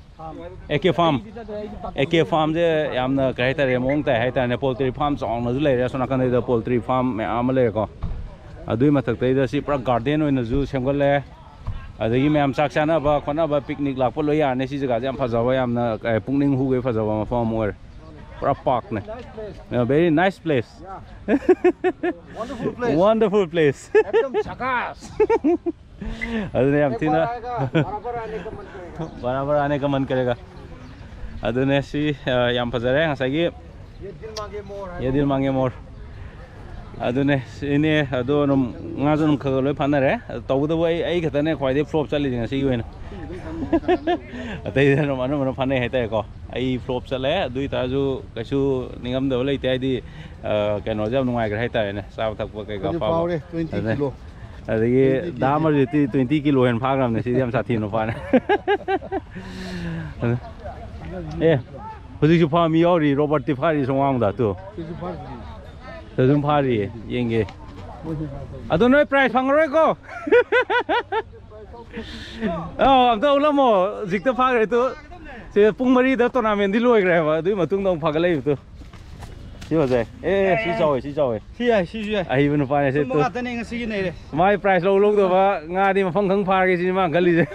A K farm꯫ A K farm ꯁꯦ ꯌꯥꯝꯅ ꯀꯩ ꯍꯥꯏꯇꯥꯔꯦ, ꯃꯑꯣꯡ ꯇꯥꯏ ꯍꯥꯏꯇꯥꯔꯦꯅꯦ꯫ Poultry farm ꯆꯥꯎꯅꯁꯨ ꯂꯩꯔꯦ ꯑꯁꯣꯝ ꯅꯥꯀꯟꯗꯩꯗ, poultry farm ꯃꯌꯥꯝ ꯑꯃ ꯂꯩꯔꯦꯀꯣ꯫ ꯑꯗꯨꯒꯤ ꯃꯊꯛꯇꯩꯗ ꯁꯤ ꯄꯨꯔꯥ garden ꯑꯣꯏꯅꯁꯨ ꯁꯦꯝꯒꯠꯂꯦ꯫ ꯑꯗꯒꯤ ꯃꯌꯥꯝ ꯆꯥꯛ ꯆꯥꯅꯕ ꯈꯣꯠꯅꯕ, picnic ꯂꯥꯛꯄ ꯂꯣꯏ ꯌꯥꯔꯅꯤ꯫ ꯁꯤ ꯖꯒꯥꯁꯦ ꯌꯥꯝ ꯐꯖꯕ, ꯌꯥꯝꯅ, ꯑꯦ, ꯄꯨꯛꯅꯤꯡ ꯍꯨꯒꯦ ꯐꯖꯕ ꯃꯐꯝ ꯑꯃ ꯑꯣꯏꯔꯦ꯫ ꯄꯨꯔꯥ park ꯅꯦ꯫ Very nice place꯫ Wonderful place. Wonderful place꯫ एकदम झकास। ꯑꯗꯨꯅ ꯌꯥꯝ ꯊꯤꯅ एक बार आएगा, बार-बार आने का मन करेगा। ꯕꯔꯥꯕꯔ ꯑꯅꯦ ꯀꯃꯟ ꯀꯔꯦꯒ꯫ ꯑꯗꯨꯅꯦ ꯁꯤ, ꯑ, ꯌꯥꯝ ꯐꯖꯔꯦ ꯉꯁꯥꯏꯒꯤ꯫ ये दिल मांगे मोर है। ये दिल मांगे मोर꯫ ꯑꯗꯨꯅꯦ ꯁꯤꯅꯦ꯫ ꯑꯗꯣ ꯑꯗꯨꯝ ꯉꯥꯁꯨ ꯑꯗꯨꯝ ꯈꯔ ꯈꯔ ꯂꯣꯏ ꯐꯥꯅꯔꯦ꯫ ꯇꯧꯕꯇꯕꯨ ꯑꯩ, ꯑꯩ ꯈꯛꯇꯅꯦ ꯈ꯭ꯋꯥꯏꯗꯒꯤ flop ꯆꯠꯂꯤꯁꯦ ꯉꯁꯤꯒꯤ ꯑꯣꯏꯅ꯫ ꯑꯇꯩꯗꯤ ꯑꯗꯨꯝ ꯑꯅꯝꯕꯅ ꯐꯥꯅꯩ ꯍꯥꯏꯇꯥꯔꯦꯀꯣ꯫ ꯑꯩ flop ꯆꯠꯂꯦ꯫ ꯑꯗꯨ ꯑꯣꯏꯇꯥꯔꯁꯨ ꯀꯩꯁꯨ ꯅꯤꯡꯉꯝꯗꯕ ꯂꯩꯇꯦ꯫ ꯍꯥꯏꯗꯤ, ꯑ, ꯀꯩꯅꯣꯁꯦ ꯌꯥꯝ ꯅꯨꯡꯉꯥꯏꯈ꯭ꯔꯦ ꯍꯥꯏꯇꯥꯔꯦꯅꯦ, ꯆꯥꯕ ꯊꯛꯄ ꯀꯩꯀꯥ ꯑꯩꯈꯣꯏꯁꯨ ꯐꯥꯕ꯫ ꯐꯥꯎꯔꯦ, twenty ꯑꯗꯨꯅꯦ꯫ Kilo꯫ ꯑꯗꯒꯤ ꯗꯥ ꯑꯃꯔꯖꯤꯠꯇꯤ twenty kilo ꯍꯦꯟꯅ ꯐꯥꯈ꯭ꯔꯕꯅꯦ꯫ ꯁꯤꯗꯤ ꯌꯥꯝ ꯁꯥꯊꯤꯕ ꯅꯨꯄꯥꯅꯦ꯫ ꯑꯦ, ꯍꯧꯖꯤꯛꯁꯨ ꯐꯥ ꯃꯤ ꯌꯥꯎꯔꯤ꯫ ꯔꯣꯕꯔꯠꯇꯤ ꯐꯥꯔꯤ ꯁꯣꯡꯋꯥꯡꯗ ꯇꯨ꯫ ꯁꯤꯁꯨ ꯐꯥꯔꯤ꯫ ꯁꯤꯁꯨ ꯑꯗꯨꯝ ꯐꯥꯔꯤꯌꯦ, ꯌꯦꯡꯒꯦ꯫ ꯑꯗꯣ ꯅꯣꯏ prize ꯐꯪꯉꯔꯣꯏꯀꯣ? ꯑꯧ, ꯑꯝꯇ ꯎꯠꯂꯝꯃꯣ꯫ ꯍꯧꯖꯤꯛꯇ ꯐꯥꯈ꯭ꯔꯦ ꯇꯨ꯫ ꯁꯤ ꯄꯨꯡ ꯃꯔꯤꯗ tournament ꯗꯤ ꯂꯣꯏꯈ꯭ꯔꯦꯕ, ꯑꯗꯨꯒꯤ ꯃꯇꯨꯡꯗ ꯑꯃꯨꯛ ꯐꯥꯒꯠꯂꯛꯏꯕ ꯇꯨ꯫ ꯁꯤ ꯐꯖꯩ꯫ ꯑꯦ, ꯑꯦ, ꯁꯤ ꯆꯥꯎꯋꯦ, ꯁꯤ ꯆꯥꯎꯋꯦ꯫ ꯁꯤ ꯌꯥꯏ, ꯁꯤꯁꯨ ꯌꯥꯏ꯫ ꯑꯍꯩꯕ ꯅꯨꯄꯥꯅꯦ ꯁꯤ ꯁꯨꯝꯕ ꯇꯨ꯫ ꯉꯥꯛꯇꯅꯦ ꯉꯁꯤꯒꯤ ꯅꯩꯔꯦ꯫ ꯃꯥꯏ prize ꯂꯧ ꯂꯧꯗꯕ ꯉꯥꯗꯤ ꯃꯐꯝ ꯈꯪ ꯐꯥꯔꯒꯦ ꯁꯤꯅꯤ ꯃꯥꯅ ꯈꯜꯂꯤꯁꯦ꯫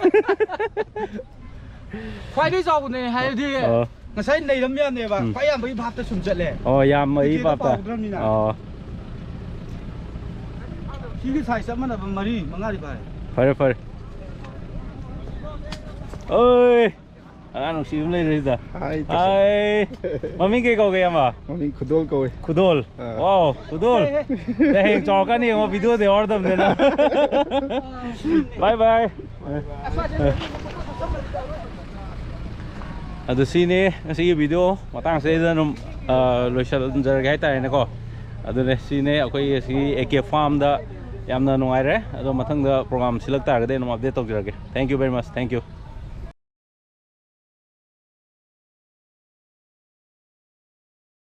ꯈ꯭ꯋꯥꯏꯗꯒꯤ ꯆꯥꯎꯕꯅꯦ ꯍꯥꯏꯔꯗꯤ ꯑꯣ꯫ ꯉꯁꯥꯏ ꯅꯩꯔꯝ ꯌꯥꯝꯅꯦꯕ꯫ ꯎꯝ꯫ ꯈ꯭ꯋꯥꯏ ꯌꯥꯝꯕꯒꯤ ꯚꯥꯞꯇ ꯁꯨꯝ ꯆꯠꯂꯦ꯫ ꯑꯣ, ꯌꯥꯝꯕꯒꯤ ꯇꯤꯀꯦꯠꯇꯣ ꯚꯥꯞꯇ꯫ ꯄꯥꯍꯧꯗ꯭ꯔꯕꯅꯤꯅ꯫ ꯑꯣ꯫ ꯁꯤꯒꯤ size ꯆꯞ ꯃꯥꯟꯅꯕ ꯃꯔꯤ, ꯃꯉꯥꯗꯤ ꯐꯥꯔꯦ꯫ ꯐꯔꯦ, ꯐꯔꯦ꯫ ꯑꯣꯏ꯫ ꯑꯉꯥꯡ ꯅꯨꯡꯁꯤꯕ ꯑꯃ ꯂꯩꯔꯦ ꯁꯤꯗ꯫ ꯍꯥꯏ, ꯇꯁꯦꯡꯅ꯫ ꯍꯥꯏ꯫ ꯃꯃꯤꯡ ꯀꯩ ꯀꯧꯒꯦ, ꯏꯌꯥꯝꯕ? ꯃꯃꯤꯡ ꯈꯨꯗꯣꯜ ꯀꯧꯋꯦ꯫ ꯈꯨꯗꯣꯜ꯫ ꯑꯥ꯫ ꯋꯥꯎ, ꯈꯨꯗꯣꯜ꯫ ꯍꯦ, ꯍꯦ꯫ ꯅꯪ ꯍꯌꯦꯡ ꯆꯥꯎꯔꯀꯥꯟꯗ ꯌꯦꯡꯉꯣ, video ꯗ ꯌꯥꯎꯔꯗꯕꯅꯤꯅ꯫ Bye bye꯫ ꯑꯗꯨ ꯁꯤꯅꯤ ꯉꯁꯤꯒꯤ video ꯃꯇꯥꯡꯁꯤꯗꯩꯗ ꯑꯗꯨꯝ, ꯑ, ꯂꯣꯏꯁꯤꯟꯖꯔꯒꯦ ꯍꯥꯏꯇꯥꯔꯦꯅꯦꯀꯣ꯫ ꯑꯗꯨꯅꯦ ꯁꯤꯅꯦ ꯑꯩꯈꯣꯏꯒꯤ ꯁꯤꯒꯤ ꯑꯦ ꯀꯦ farm ꯗ꯫ ꯌꯥꯝꯅ ꯅꯨꯡꯉꯥꯏꯔꯦ꯫ ꯑꯗꯣ ꯃꯊꯪꯗ program ꯁꯤꯜꯂꯛ ꯇꯥꯔꯒꯗꯤ ꯑꯗꯨꯝ update ꯇꯧꯖꯔꯛꯀꯦ꯫ Thank you very much꯫ Thank you꯫